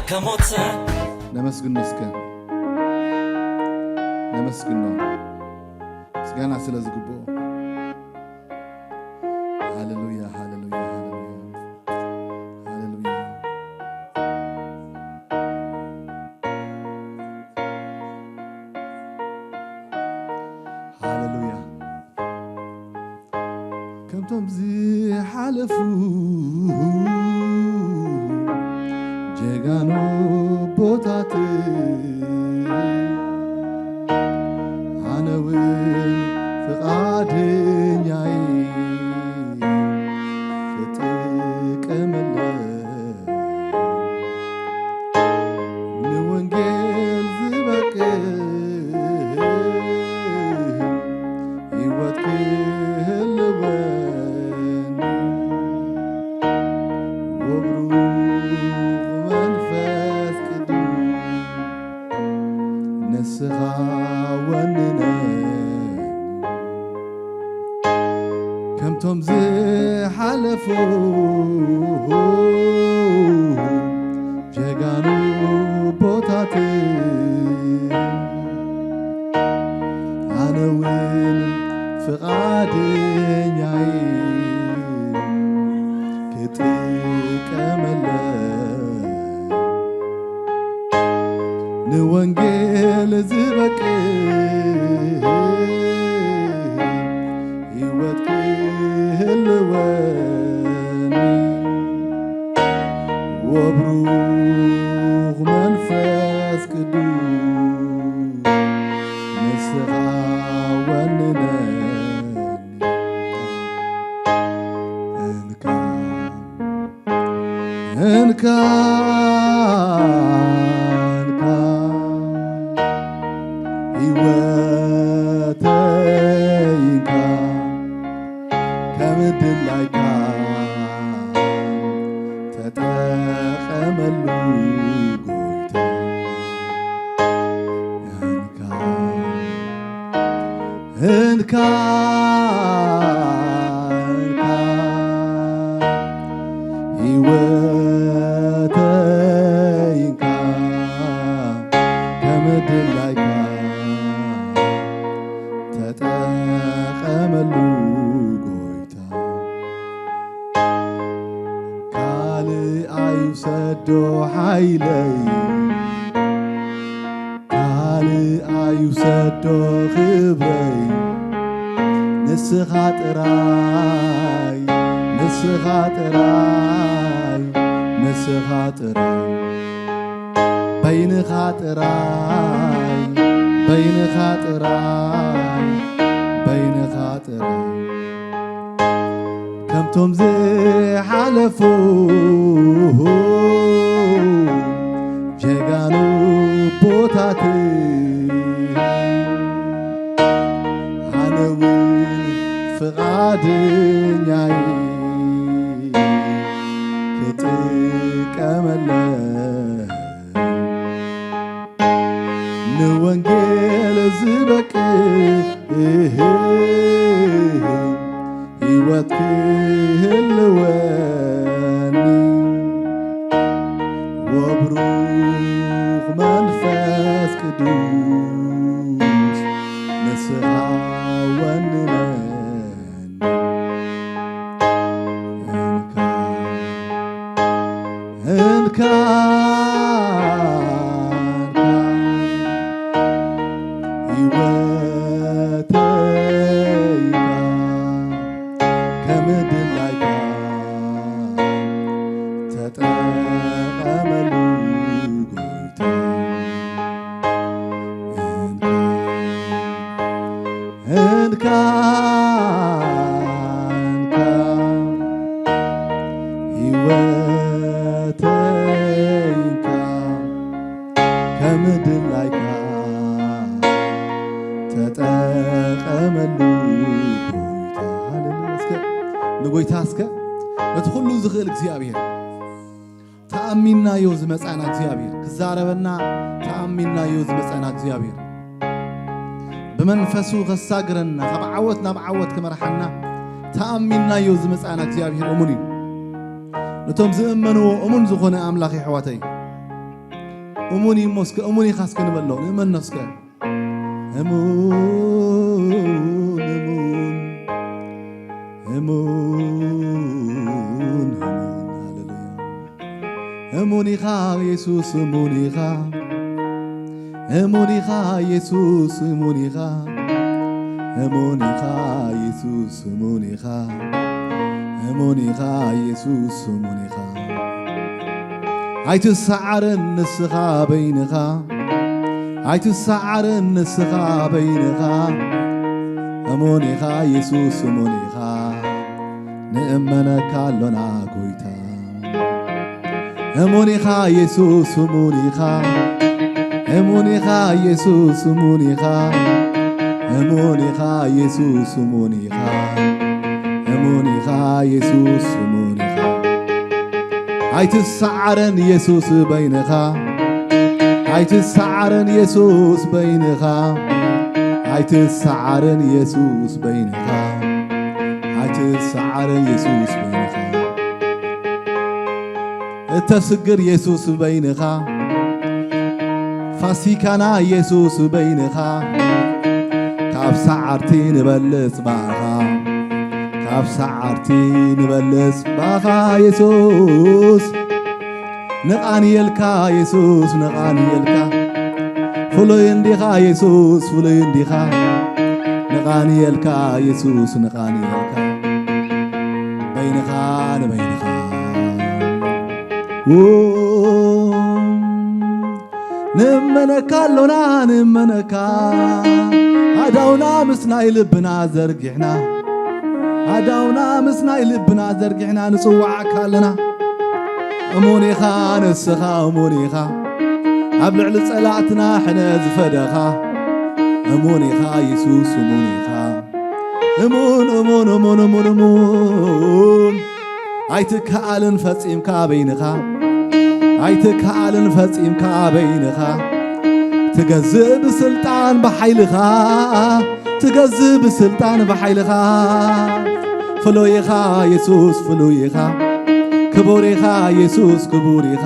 ከሞተ ነመስግኖ እስከ ነመስግኖ ምስጋና ስለ ዝግብኦ። ሃሌሉያ፣ ሃሌሉያ፣ ሃሌሉያ፣ ሃሌሉያ። ሃሌሉያ። ከምቶም ዝሓለፉ ጀጋኑ ኣቦታት ኣነ እውን ፍቓደኛይ ክጥቀመለ ንወንጌል ዝበቅዕ ህይወት ክህልወኒ ወብሩኽ መንፈስ ቅዱስ ንስኻ ወንነኒ። ከምቶም ዝሓለፉ ጀጋኑ ኣቦታት ኣነ እውን ፍቓደኛይ ክጥቀመለ ንወንጌል ዝበቅዕ ህይወት ክህልወኒ ወብሩኽ መንፈስ ቅዱስ ንስኻ ወንነኒ። እንካ እንካ እንካ ህይወተይ እንካ ከም ድላይካ ተጠቐመሉ ጎይታ። እንካ እንካ እንካ ህይወተይ እንካ ከም ድላይካ ተጠቐመሉ ጎይታ። ካልእ ኣይውሰዶ ሓይለይ ካልእ ኣይውሰዶ ክብረይ ንስኻ ጥራይ ንስኻ ጥራይ ንስኻ ጥራይ በይንኻ ጥራይ በይንኻ ጥራይ በይንኻ ጥራይ ከምቶም ዝሓለፉ ጀጋኑ ኣቦታት ኣነ እውን ፍቓደኛይ ክጥቀመለ ንወንጌል ዝበቅዕ ህይወት ክህልወኒ ወብሩኽ መንፈስ ቅዱስ ንስኻ ወንነኒ። እንካ እንካ እንካ ህይወተይ እንካ ከም ድላይካ ተጠቐመሉ ጎይታ። እንካ እንካ እንካ ህይወተይ እንካ ከም ድላይካ ተጠቐመሉ ጎይታ። ሃሌሉያ። እስከ ንጎይታ እስከ ነቲ ኩሉ ዝኽእል እግዚኣብሔር ተኣሚናዮ ዝመጻና እግዚኣብሔር ክዛረበና ተኣሚናዮ ዝመጻና እግዚኣብሔር ብመንፈሱ ከሳግረና ካብ ዓወት ናብ ዓወት ክመርሓና ተኣሚናዮ ዝመጻና እግዚኣብሔር እሙን እዩ። ነቶም ዝእመንዎ እሙን ዝኾነ ኣምላኽ የሕዋተይ እሙን እዩ እሞ እስከ፣ እሙን ኢኻ እስከ ንበሎ፣ ንእመኖ እስከ። እሙን፣ እሙን፣ እሙን፣ እሙን። ሃሌሉያ። እሙን ኢኻ የሱስ፣ እሙን ኢኻ። እሙን ኢኻ የሱስ፣ እሙን ኢኻ። እሙን ኢኻ የሱስ፣ እሙን ኢኻ። እሙን ኢኻ የሱስ፣ እሙን ኢኻ። ኣይትሰዓርን ንስኻ በይንኻ። ኣይትሰዓርን ንስኻ በይንኻ። እሙን ኢኻ የሱስ፣ እሙን ኢኻ። ንእመነካ ኣሎና ጎይታ። እሙን ኢኻ የሱስ፣ እሙን ኢኻ። እሙን ኢኻ የሱስ፣ እሙን ኢኻ። እሙን ኢኻ የሱስ፣ እሙን ኢኻ። እሙን ኢኻ የሱስ፣ እሙን ኢኻ። ኣይትሰዓርን የሱስ በይንኻ። ኣይትሰዓርን የሱስ በይንኻ። ኣይትሰዓርን የሱስ በይንኻ። ኣይትሰዓርን የሱስ በይንኻ። እተስግር የሱስ በይንኻ። ፋሲካና የሱስ በይንኻ። ካብ ሰዓርቲ ንበልጽ ባኻ። ካብ ሰዓርቲ ንበልጽ ባኻ የሱስ። ንቓንየልካ የሱስ፣ ንቓንየልካ። ፍሉይ እንዲኻ የሱስ፣ ፍሉይ እንዲኻ። ንቓንየልካ የሱስ፣ ንቓንየልካ። በይንኻ፣ ንበይንኻ። ው-፣ ንእመነካ ኣሎና፣ ንእመነካ። ኣዳውና ምስ ናይ ልብና ዘርጊሕና፣ ኣዳውና ምስ ናይ ልብና ዘርጊሕና ንጽዋዓካ ኣለና። እሙን ኢኻ ንስኻ፣ እሙን ኢኻ። ኣብ ልዕሊ ጸላእትና ሕነ ዝፈደኻ። እሙን ኢኻ የሱስ፣ እሙን ኢኻ። እሙን፣ እሙን፣ እሙን፣ እሙን፣ እሙን። ኣይትከኣልን ፈጺምካ በይንኻ። ኣይትከኣልን ፈጺምካ በይንኻ። ትገዝእ ብስልጣን ብሓይልኻ። ትገዝእ ብስልጣን ብሓይልኻ። ፍሉይ ኢኻ የሱስ፣ ፍሉይ ኢኻ። ክቡር ኢኻ የሱስ፣ ክቡር ኢኻ።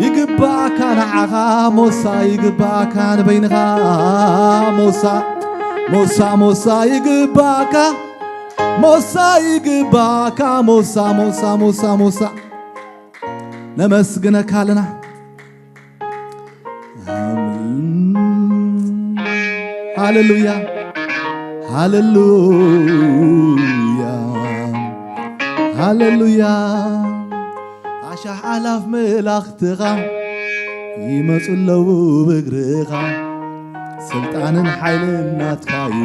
ይግባእካ ንዓኻ ሞሳ፣ ይግባእካ ንበይንኻ ሞሳ። ሞሳ፣ ሞሳ ይግባእካ። ሞሳ ይግባእካ፣ ሞሳ፣ ሞሳ፣ ሞሳ፣ ሞሳ። ነመስግነካ ኣለና። ሃሌሉያ፣ ሃሌሉያ፣ ሃሌሉያ። ኣሻሕ ኣላፍ መላእኽትኻ ይመጹ ኣለዉ ብእግርኻ። ስልጣንን ሓይልን ናትካዩ።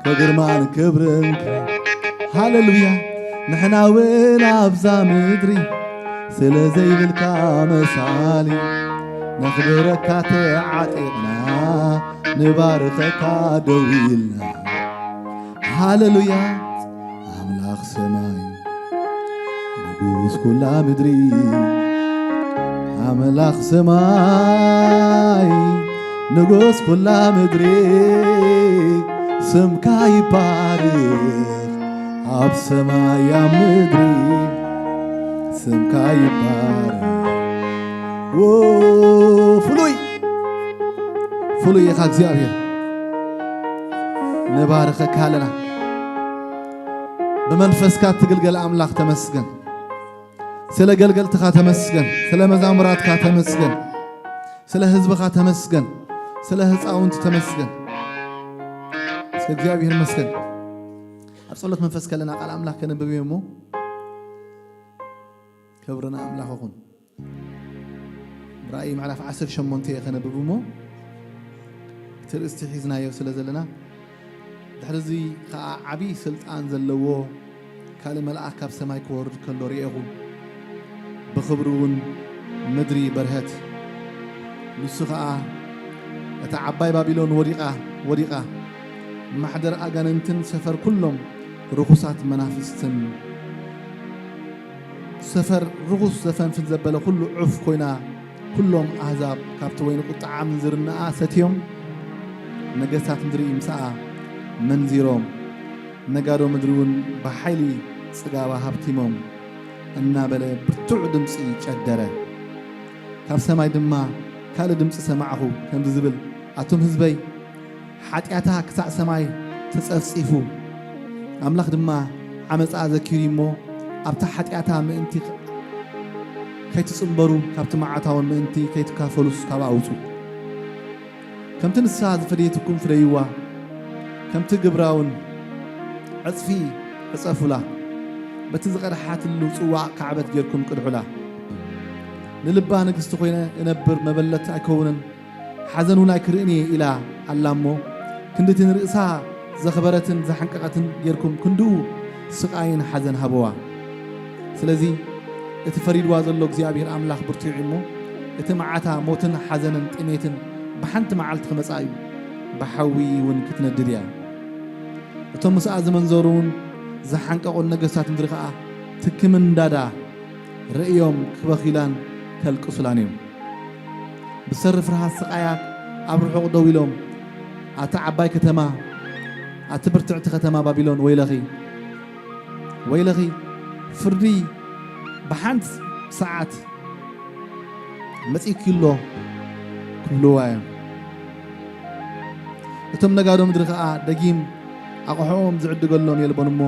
ከግርማን ክብርን ክብርን። ሃሌሉያ። ንሕና እውን ኣብዛ ምድሪ ስለ ዘይብልካ መሳሊ ነኽብረካ ተዓጢቕና ንባርኸካ ደው ኢልና። ሃሌሉያ። ኣምላኽ ሰማይ ንጉስ ኩላ ምድሪ፣ ኣምላኽ ሰማይ ንጉስ ኩላ ምድሪ፣ ስምካ ይባርኽ ኣብ ሰማይ ኣብ ምድሪ፣ ስምካ ይባርኽ። ዎ፣ ፍሉይ፣ ፍሉይ ኢኻ እግዚኣብሔር። ንባርኸካ ኣለና። ብመንፈስካ እትግልገል ኣምላኽ ተመስገን። ስለ ገልገልትኻ ተመስገን። ስለ መዛሙራትካ ተመስገን። ስለ ህዝብኻ ተመስገን። ስለ ህፃውንቲ ተመስገን። እስከ እግዚኣብሔር ይመስገን። ኣብ ጸሎት መንፈስ ከለና ቃል ኣምላኽ ከነብብ እየ እሞ፣ ክብሪ ንኣምላኽ ይኹን። ራእይ ምዕራፍ ዓሰርተ ሸሞንተ እየ ከነብብ እሞ፣ እቲ ርእስቲ ሒዝናዮ ስለ ዘለና፣ ድሕሪ እዚ ኸኣ ዓብዪ ስልጣን ዘለዎ ካልእ መልኣኽ ካብ ሰማይ ክወርድ ከሎ ርኤኹ። ብኽብሪ እውን ምድሪ በርሀት። ንሱ ኸኣ፣ እታ ዓባይ ባቢሎን ወዲቓ፣ ወዲቓ፣ ማሕደር ኣጋንንትን ሰፈር ኩሎም ርኹሳት መናፍስትን፣ ሰፈር ርኹስ ዘፈንፍን ዘበለ ኩሉ ዑፍ ኮይና፣ ኩሎም ኣህዛብ ካብቲ ወይኒ ቁጥዓ ምንዝርናኣ ሰትዮም፣ ነገስታት ምድሪ ምስኣ መንዚሮም፣ ነጋዶ ምድሪ እውን ብሓይሊ ጽጋባ ሃብቲሞም፣ እናበለ ብርቱዕ ድምጺ ጨደረ። ካብ ሰማይ ድማ ካልእ ድምፂ ሰማዕኹ፣ ከምዚ ዝብል፣ ኣቱም ህዝበይ፣ ሓጢኣታ ክሳዕ ሰማይ ተጸፍጺፉ፣ ኣምላኽ ድማ ዓመጻኣ ዘኪሩ እሞ፣ ኣብታ ሓጢኣታ ምእንቲ ከይትጽንበሩ፣ ካብቲ መዓታውን ምእንቲ ከይትካፈሉስ ካብኣ ውጹ። ከምቲ ንሳ ዝፈደየትኩም ፍደይዋ፣ ከምቲ ግብራውን ዕጽፊ ዕጸፉላ። በቲ ዝቐድሓትሉ ጽዋዕ ካዕበት ጌርኩም ቅድሑላ። ንልባ ንግስቲ ኮይነ እነብር መበለት ኣይከውንን፣ ሓዘን እውን ኣይክርእን እየ ኢላ ኣላ እሞ፣ ክንድቲ ንርእሳ ዘኽበረትን ዘሓንቀቐትን ጌርኩም ክንድኡ ስቓይን ሓዘን ሃብዋ። ስለዚ እቲ ፈሪድዋ ዘሎ እግዚኣብሔር ኣምላኽ ብርቱዕ እዩ እሞ፣ እቲ መዓታ ሞትን ሓዘንን ጥሜትን ብሓንቲ መዓልቲ ክመጽኣ እዩ፣ ብሓዊ እውን ክትነድድ እያ። እቶም ምስኣ ዝመንዘሩን ዝሓንቀቑን ነገስታት ምድሪ ኸኣ ትኪ ምንዳዳ ርእዮም ክበኽዩላን ከልቅሱላን እዮም። ብሰሪ ፍርሃት ስቓያ ኣብ ርሑቕ ደው ኢሎም፣ ኣቲ ዓባይ ከተማ፣ ኣቲ ብርትዕቲ ከተማ ባቢሎን፣ ወይለኺ፣ ወይለኺ፣ ፍርዲ ብሓንቲ ሰዓት መጺእኪ ኣሎ ክብልዋ እዮም። እቶም ነጋዶ ምድሪ ኸኣ ደጊም ኣቕሖኦም ዝዕድገሎም የልቦን እሞ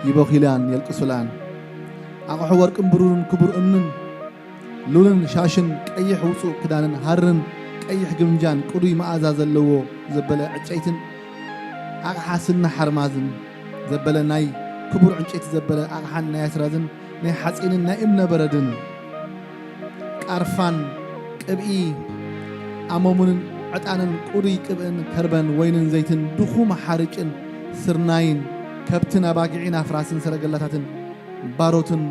ይበኽዩላን የልቅሱላን። ኣቕሖ ወርቅን ብሩርን ክቡር እምንን ሉልን ሻሽን ቀይሕ ውጹእ ክዳንን ሃርን ቀይሕ ግምጃን ቅዱይ መኣዛ ዘለዎ ዘበለ ዕጨይትን ኣቕሓ ስና ሓርማዝን ዘበለ ናይ ክቡር ዕንጨይቲ ዘበለ ኣቕሓን ናይ ኣስራዝን ናይ ሓጺንን ናይ እምነ በረድን ቃርፋን ቅብኢ ኣሞሙንን ዕጣንን ቅዱይ ቅብእን ከርበን ወይንን ዘይትን ድኹም ሓርጭን ስርናይን ከብትን ኣባጊዕን ኣፍራስን ሰረገላታትን ባሮትን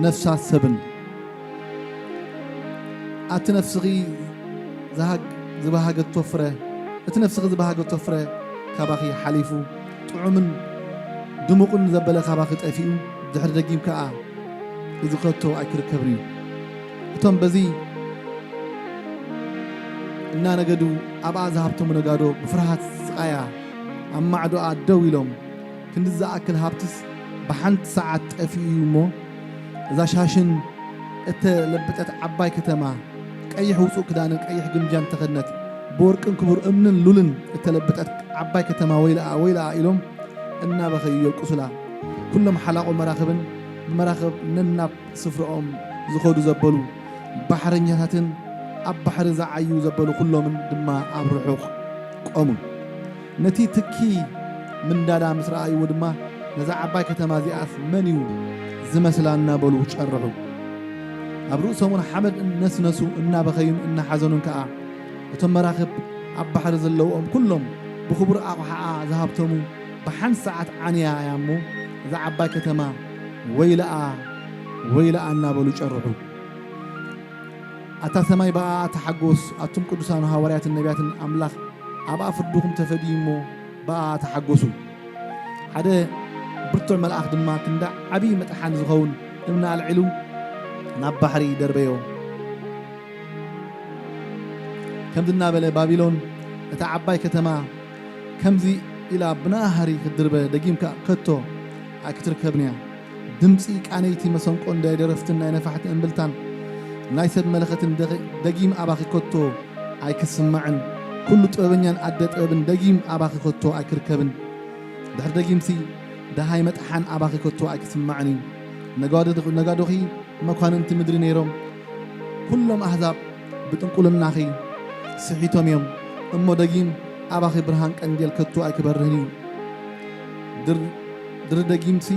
ነፍሳት ሰብን። ኣቲ ነፍስኺ ዝሃግ-፣ ዝበሃገቶ ፍረ፣ እቲ ነፍስኺ ዝበሃገቶ ፍረ ካባኺ ሓሊፉ፣ ጥዑምን ድሙቕን ዘበለ ካባኺ ጠፊኡ፣ ድሕሪ ደጊም ከኣ እዚ ከቶ ኣይክርከብን እዩ። እቶም በዚ እናነገዱ ኣብኣ ዝሃብተሙ ነጋዶ ብፍርሃት ስቓያ ኣብ ማዕዶኣ ደው ኢሎም፣ ክንዲ ዝኣክል ሃብትስ ብሓንቲ ሰዓት ጠፊኡ እዩ እሞ፣ እዛ ሻሽን እተለበጠት ዓባይ ከተማ፣ ቀይሕ ውጹእ ክዳንን ቀይሕ ግምጃን ተኸድነት፣ ብወርቅን ክቡር እምንን ሉልን እተለበጠት ዓባይ ከተማ ወይለኣ፣ ወይለኣ ኢሎም እናበኸዩ የልቅሱላ። ኩሎም ሓላቑ መራኽብን ብመራኽብ ነናብ ስፍራኦም ዝኸዱ ዘበሉ ባሕረኛታትን ኣብ ባሕሪ ዝዓዩ ዘበሉ ኩሎምን ድማ ኣብ ርሑቕ ቆሙ። ነቲ ትኪ ምንዳዳ ምስ ረኣይዎ ድማ፣ "ነዛ ዓባይ ከተማ እዚኣስ መን እዩ ዝመስላ?" እናበሉ ጨርሑ። ኣብ ርእሶም እውን ሓመድ እናስነሱ እናበኸዩን እናሓዘኑን ከኣ፣ እቶም መራኽብ ኣብ ባሕሪ ዘለውኦም ኩሎም ብኽቡር ኣቕሓኣ ዝሃብተሙ ብሓንቲ ሰዓት ዓንያ እያ እሞ፣ እዛ ዓባይ ከተማ ወይለኣ፣ ወይለኣ እናበሉ ጨርሑ። ኣታ ሰማይ ብኣኣ ተሓጎስ፣ ኣቱም ቅዱሳን ሃዋርያትን ነቢያትን ኣምላኽ ኣብኣ ፍርድኹም ተፈድዩ እሞ ብኣኣ ተሓጎሱ። ሓደ ብርቱዕ መልኣኽ ድማ ክንዲ ዓብዪ መጥሓን ዝኸውን እምኒ ኣልዒሉ ናብ ባሕሪ ደርበዮ። ከምዚ እናበለ ባቢሎን እታ ዓባይ ከተማ ከምዚ ኢላ ብናህሪ ክትድርበ ደጊምካ ከቶ ኣይክትርከብን እያ። ድምጺ ቃነይቲ መሰንቆን ናይ ደረፍትን ናይ ነፋሕቲ እምብልታን ናይ ሰብ መለኸትን ደኺ-፣ ደጊም ኣባኺ ከቶ ኣይክስማዕን። ኩሉ ጥበበኛን ኣደ ጥበብን ደጊም ኣባኺ ከቶ ኣይክርከብን። ድሕሪ ደጊምሲ ደሃይ መጥሓን ኣባኺ ከቶ ኣይክስማዕን እዩ። ነጋዶ-፣ ነጋዶኺ መኳንንቲ ምድሪ ነይሮም። ኩሎም ኣህዛብ ብጥንቁልናኺ ስሒቶም እዮም እሞ፣ ደጊም ኣባኺ ብርሃን ቀንዴል ከቶ ኣይክበርህን እዩ። ድር-፣ ድሪ ደጊምሲ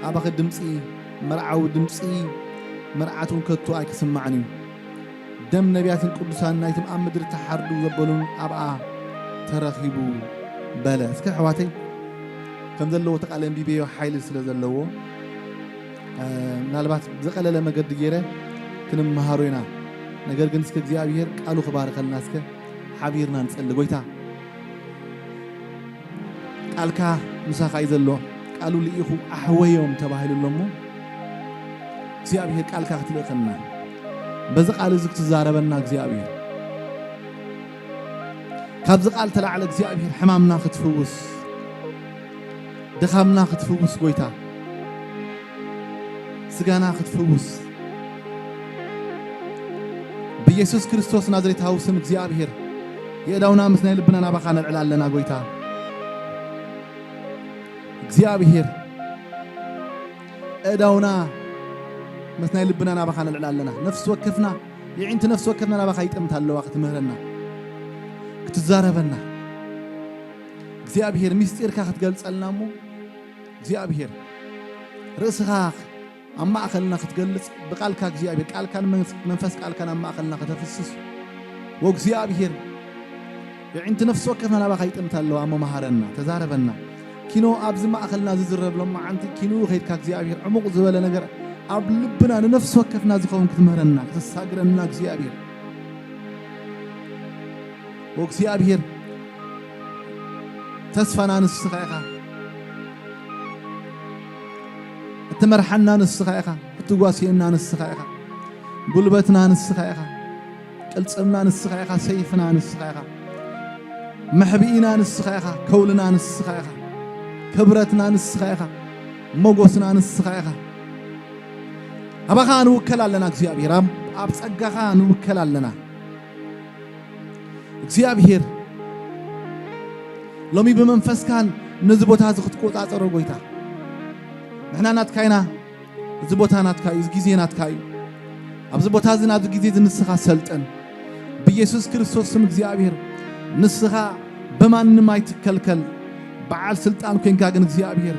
ኣባኺ ድምፂ መርዓዊ፣ ድምፂ መርዓት እውን ከቶ ኣይክስማዕን እዩ። ደም ነቢያትን ቅዱሳን ናይቶም ኣብ ምድሪ ተሓርዱ ዘበሉን ኣብኣ ተረኺቡ በለ። እስከ ኣሕዋተይ፣ ከም ዘለዎ ተቃለ ኣንቢበዮ ሓይሊ ስለ ዘለዎ፣ እ፣ ምናልባት ብዝቐለለ መገዲ ገይረ ክንመሃሮ ኢና። ነገር ግን እስከ እግዚኣብሔር ቃሉ ክባርከልና እስከ ሓቢርና ንጸሊ። ጎይታ፣ ቃልካ ምሳኻ እዩ ዘሎ። ቃሉ ልኢኹ ኣሕወዮም ተባሂሉ ኣሎ እሞ፣ እግዚኣብሔር ቃልካ ክትልእኸና፣ በዚ ቃል እዚ ክትዛረበና እግዚኣብሔር፣ ካብዚ ቃል ተላዕለ እግዚኣብሔር ሕማምና ክትፍውስ፣ ድኻምና ክትፍውስ፣ ጎይታ ስጋና ክትፍውስ፣ የሱስ ክርስቶስ ናዝሬታዊ ስም እግዚኣብሔር፣ የእዳውና ምስ ናይ ልብና ናባኻ ነልዕል ኣለና። ጎይታ እግዚኣብሔር፣ እዳውና ምስ ናይ ልብና ናባኻ ነልዕል ኣለና። ነፍሲ ወከፍና፣ የዒንቲ ነፍሲ ወከፍና ናባኻ ይጥምት ኣለዋ፣ ክትምህረና፣ ክትዛረበና። እግዚኣብሔር፣ ምስጢርካ ክትገልጸልና እሞ፣ እግዚኣብሔር፣ ርእስኻ ኣብ ማእኸልና ክትገልጽ፣ ብቃልካ እግዚኣብሔር፣ ቃልካን መንስ-፣ መንፈስ ቃልካን ኣብ ማእኸልና ከተፍስስ፣ ወእግዚኣብሔር፣ የዒንቲ ነፍሲ ወከፍና ናባኻ ይጥምት ኣለዋ እሞ፣ መሃረና፣ ተዛረበና። ኪኖ ኣብዚ ማእኸልና ዝዝረብ ሎማዓንቲ፣ ኪንኡ ኸይድካ እግዚኣብሔር፣ ዕሙቕ ዝበለ ነገር ኣብ ልብና ንነፍሲ ወከፍና ዝኸውን ክትምህረና፣ ከተሳግረና እግዚኣብሔር። ወእግዚኣብሔር፣ ተስፋና ንስኻ ኢኻ። እትመርሓና ንስኻ ኢኻ። እትጓስየና ንስኻ ኢኻ። ጉልበትና ንስኻ ኢኻ። ቅልጽምና ንስኻ ኢኻ። ሰይፍና ንስኻ ኢኻ። መሕብኢና ንስኻ ኢኻ። ከውልና ንስኻ ኢኻ። ክብረትና ንስኻ ኢኻ። ሞጎስና ንስኻ ኢኻ። ኣባኻ ንውከል ኣለና እግዚኣብሔር። ኣብ፣ ኣብ ጸጋኻ ንውከል ኣለና። እግዚኣብሔር፣ ሎሚ ብመንፈስካን ነዚ ቦታ እዚ ክትቆጻጸሮ ጎይታ። ንሕና ናትካ ኢና። እዚ ቦታ ናትካ እዩ፣ እዚ ግዜ ናትካ እዩ። ኣብዚ ቦታ እዚ ናብዚ ግዜ እዚ ንስኻ ሰልጥን። ብኢየሱስ ክርስቶስ ስም እግዚኣብሔር፣ ንስኻ ብማንም ኣይትከልከል። በዓል ስልጣን ኮንካ ግን እግዚኣብሔር፣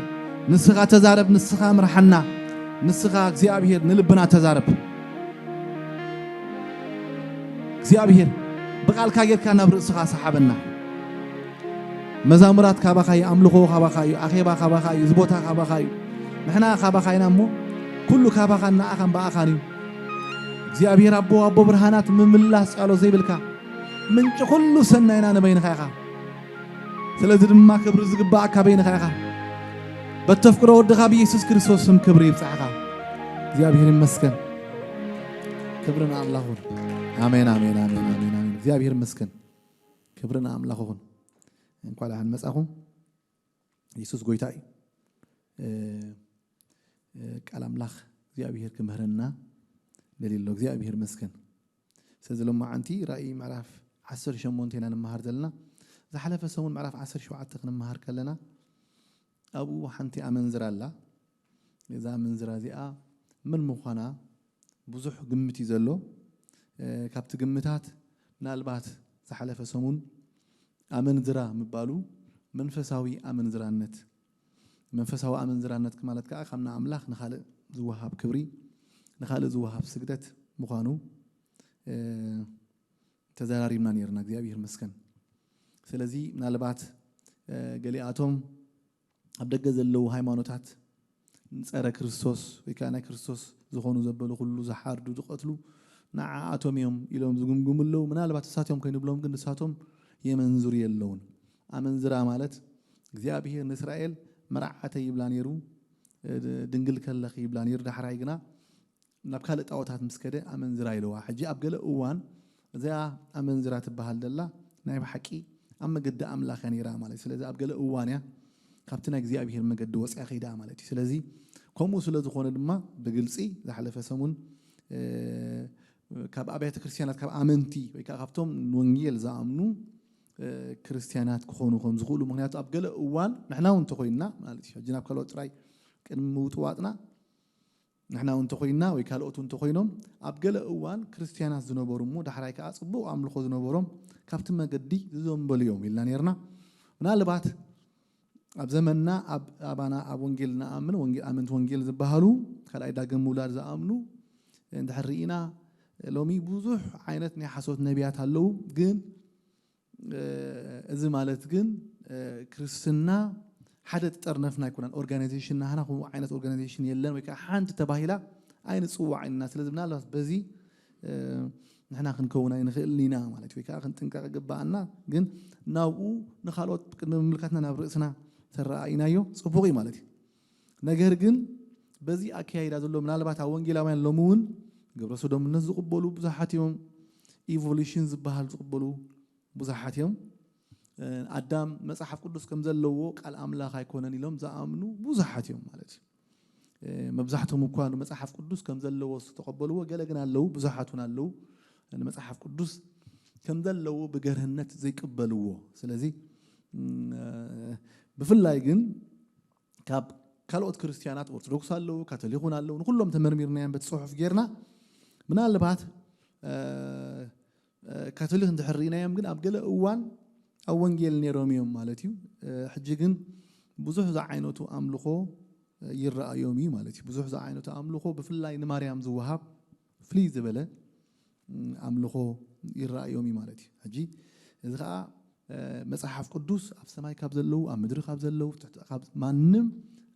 ንስኻ ተዛረብ፣ ንስኻ ምርሓና፣ ንስኻ እግዚኣብሔር ንልብና ተዛረብ። እግዚኣብሔር ብቃልካ ጌርካ ናብ ርእስኻ ሰሓበና። መዛሙራት ካባኻ እዩ፣ ኣምልኾ ካባኻ እዩ፣ ኣኼባ ካባኻ እዩ፣ እዚ ቦታ ካባኻ እዩ። ንሕና ካባኻ ኢና እሞ፣ ኩሉ ካባኻን ንኣኻን ብኣኻን እዩ። እግዚኣብሔር ኣቦ፣ ኣቦ ብርሃናት፣ ምምላስ ጸሎ ዘይብልካ፣ ምንጪ ኩሉ ሰናይና ንበይንኻ ኢኻ። ስለዚ ድማ ክብሪ ዝግባኣካ በይንኻ ኢኻ። በተፍቅሮ ወድኻ ብኢየሱስ ክርስቶስ ስም ክብሪ ይብጻሕኻ። እግዚኣብሔር ይመስገን። ክብሪ ንኣምላኽ ይኹን። ኣሜን፣ ኣሜን፣ ኣሜን፣ ኣሜን፣ ኣሜን። እግዚኣብሔር ይመስገን። ክብሪ ንኣምላኽ ይኹን። እንኳዕ ደሓን መጻኹም። የሱስ ጎይታ እዩ። እ፣ እ፣ ቃል ኣምላኽ እግዚኣብሔር ክምህረና ደልዩ ኣሎ። እግዚኣብሔር ይመስገን። ስለዚ ሎማዓንቲ ራእይ ምዕራፍ ዓሰርተ ሸሞንተ ኢና ንምሃር ዘለና። ዝሓለፈ ሰሙን ምዕራፍ ዓሰርተ ሸውዓተ ክንምሃር ከለና፣ ኣብኡ ሓንቲ ኣመንዝራ ኣላ። እዛ ኣመንዝራ እዚኣ መን ምዃና ብዙሕ ግምት እዩ ዘሎ። እ፣ ካብቲ ግምታት ምናልባት ዝሓለፈ ሰሙን ኣመንዝራ ምባሉ መንፈሳዊ ኣመንዝራነት፣ መንፈሳዊ ኣመንዝራነት ማለት ከኣ ካብ ንኣምላኽ ንኻልእ ዝወሃብ ክብሪ፣ ንኻልእ ዝወሃብ ስግደት ምዃኑ፣ እ፣ ተዘራሪብና ነይርና። እግዚኣብሔር ይመስገን። ስለዚ ምናልባት፣ እ፣ ገሊኣቶም ኣብ ደገ ዘለዉ ሃይማኖታት ንጸረ ክርስቶስ ወይ ከኣ ናይ ክርስቶስ ዝኾኑ ዘበሉ ኩሉ ዝሓርዱ፣ ዝቐትሉ ንዓኣቶም እዮም ኢሎም ዝግምግሙ ኣለዉ። ምናልባት እሳቶም ከይንብሎም ግን ንሳቶም የመንዝሩ የለውን። ኣመንዝራ ማለት እግዚኣብሔር ንእስራኤል መርዓተይ ይብላ ነይሩ፣ እ፣ ድንግል ከለኺ ይብላ ነይሩ። ዳሕራይ ግና ናብ ካልእ ጣዖታት ምስ ከደ ኣመንዝራ ኢልዋ። ሕጂ ኣብ ገለ እዋን እዚኣ ኣመንዝራ ትበሃል ዘላ ናይ ብሓቂ ኣብ መገዲ ኣምላኽ እያ ነይራ ማለት እዩ። ስለዚ ኣብ ገለ እዋን እያ ካብቲ ናይ እግዚኣብሔር መገዲ ወፂኣ ከይዳ ማለት እዩ። ስለዚ ከምኡ ስለ ዝኾነ ድማ ብግልፂ ዝሓለፈ ሰሙን፣ እ፣ ካብ ኣብያተ ክርስቲያናት፣ ካብ ኣመንቲ ወይ ከዓ ካብቶም ንወንጌል ዝኣምኑ፣ እ፣ ክርስቲያናት ክኾኑ ከም ዝኽእሉ፣ ምኽንያቱ ኣብ ገለ እዋን ንሕና እውን እንተኾይንና ማለት እዩ፣ ሕጂ ናብ ካልኦት ጥራይ ቅድሚ ምውጥዋጥና ንሕና እውን እንተኾይንና ወይ ካልኦት እውን እንተኾይኖም፣ ኣብ ገለ እዋን ክርስትያናት ዝነበሩ እሞ ዳሕራይ ከኣ ጽቡቕ ኣምልኾ ዝነበሮም ካብቲ መገዲ ዝዘንበሉ እዮም ኢልና ነርና። ምናልባት ኣብ ዘመንና ኣብ ኣባና ኣብ ወንጌል ንኣምን፣ ወንጌል፣ ኣመንቲ ወንጌል ዝበሃሉ፣ ካልኣይ ዳግም ምውላድ ዝኣምኑ እንድሕር ርኢና፣ ሎሚ ብዙሕ ዓይነት ናይ ሓሶት ነቢያት ኣለዉ። ግን እ፣ እዚ ማለት ግን፣ እ፣ ክርስትና ሓደ ተጠርነፍና ኣይኮነን። ኦርጋናይዜሽን ናህና ከምኡ ዓይነት ኦርጋናይዜሽን የለን ወይ ከዓ ሓንቲ ተባሂላ ኣይንጽዋዕን ኢና። ስለዚ ምናልባት በዚ፣ እ፣ ንሕና ክንከውን ኣይንኽእልን ኢና ማለት እዩ። ወይ ከዓ ክንጥንቀቕ ይግባኣና። ግን ናብኡ ንኻልኦት ቅድሚ ምምልካትና ናብ ርእስና ተረኣኢናዮ ጽቡቕ እዩ ማለት እዩ። ነገር ግን በዚ ኣከያይዳ ዘሎ ምናልባት ኣብ ወንጌላውያን ሎሚ እውን ግብረ ሰዶምነት ዝቕበሉ ብዙሓት እዮም። ኢቮሉሽን ዝበሃል ዝቕበሉ ብዙሓት እዮም። እ፣ ኣዳም መጽሓፍ ቅዱስ ከም ዘለዎ ቃል ኣምላኽ ኣይኮነን ኢሎም ዝኣምኑ ብዙሓት እዮም ማለት እዩ። እ፣ መብዛሕትኦም እኳ ንመጽሓፍ ቅዱስ ከም ዘለዎ ዝተቐበልዎ ገለ ግን ኣለዉ፣ ብዙሓት እውን ኣለዉ። ንመጽሓፍ ቅዱስ ከም ዘለዉ ብገርህነት ዘይቅበልዎ። ስለዚ ብፍላይ ግን ካብ ካልኦት ክርስትያናት፣ ኦርቶዶክስ ኣለዉ፣ ካቶሊክ እውን ኣለዉ፣ ንኩሎም ተመርሚርናዮም በቲ ጽሑፍ ጌርና። ምናልባት ካቶሊክ እንድሕር ርኢናዮም ግን ኣብ ገለ እዋን ኣብ ወንጌል ነይሮም እዮም ማለት እዩ። ሕጂ ግን ብዙሕ ዝዓይነቱ ኣምልኾ ይረኣዮም እዩ ማለት እዩ። ብዙሕ ዝዓይነቱ ኣምልኾ ብፍላይ ንማርያም ዝወሃብ ፍልይ ዝበለ ኣምልኾ ይረኣዮም እዩ ማለት እዩ። ሕጂ እዚ ከዓ መጽሓፍ ቅዱስ ኣብ ሰማይ ካብ ዘለዉ፣ ኣብ ምድሪ ካብ ዘለዉ፣ ማንም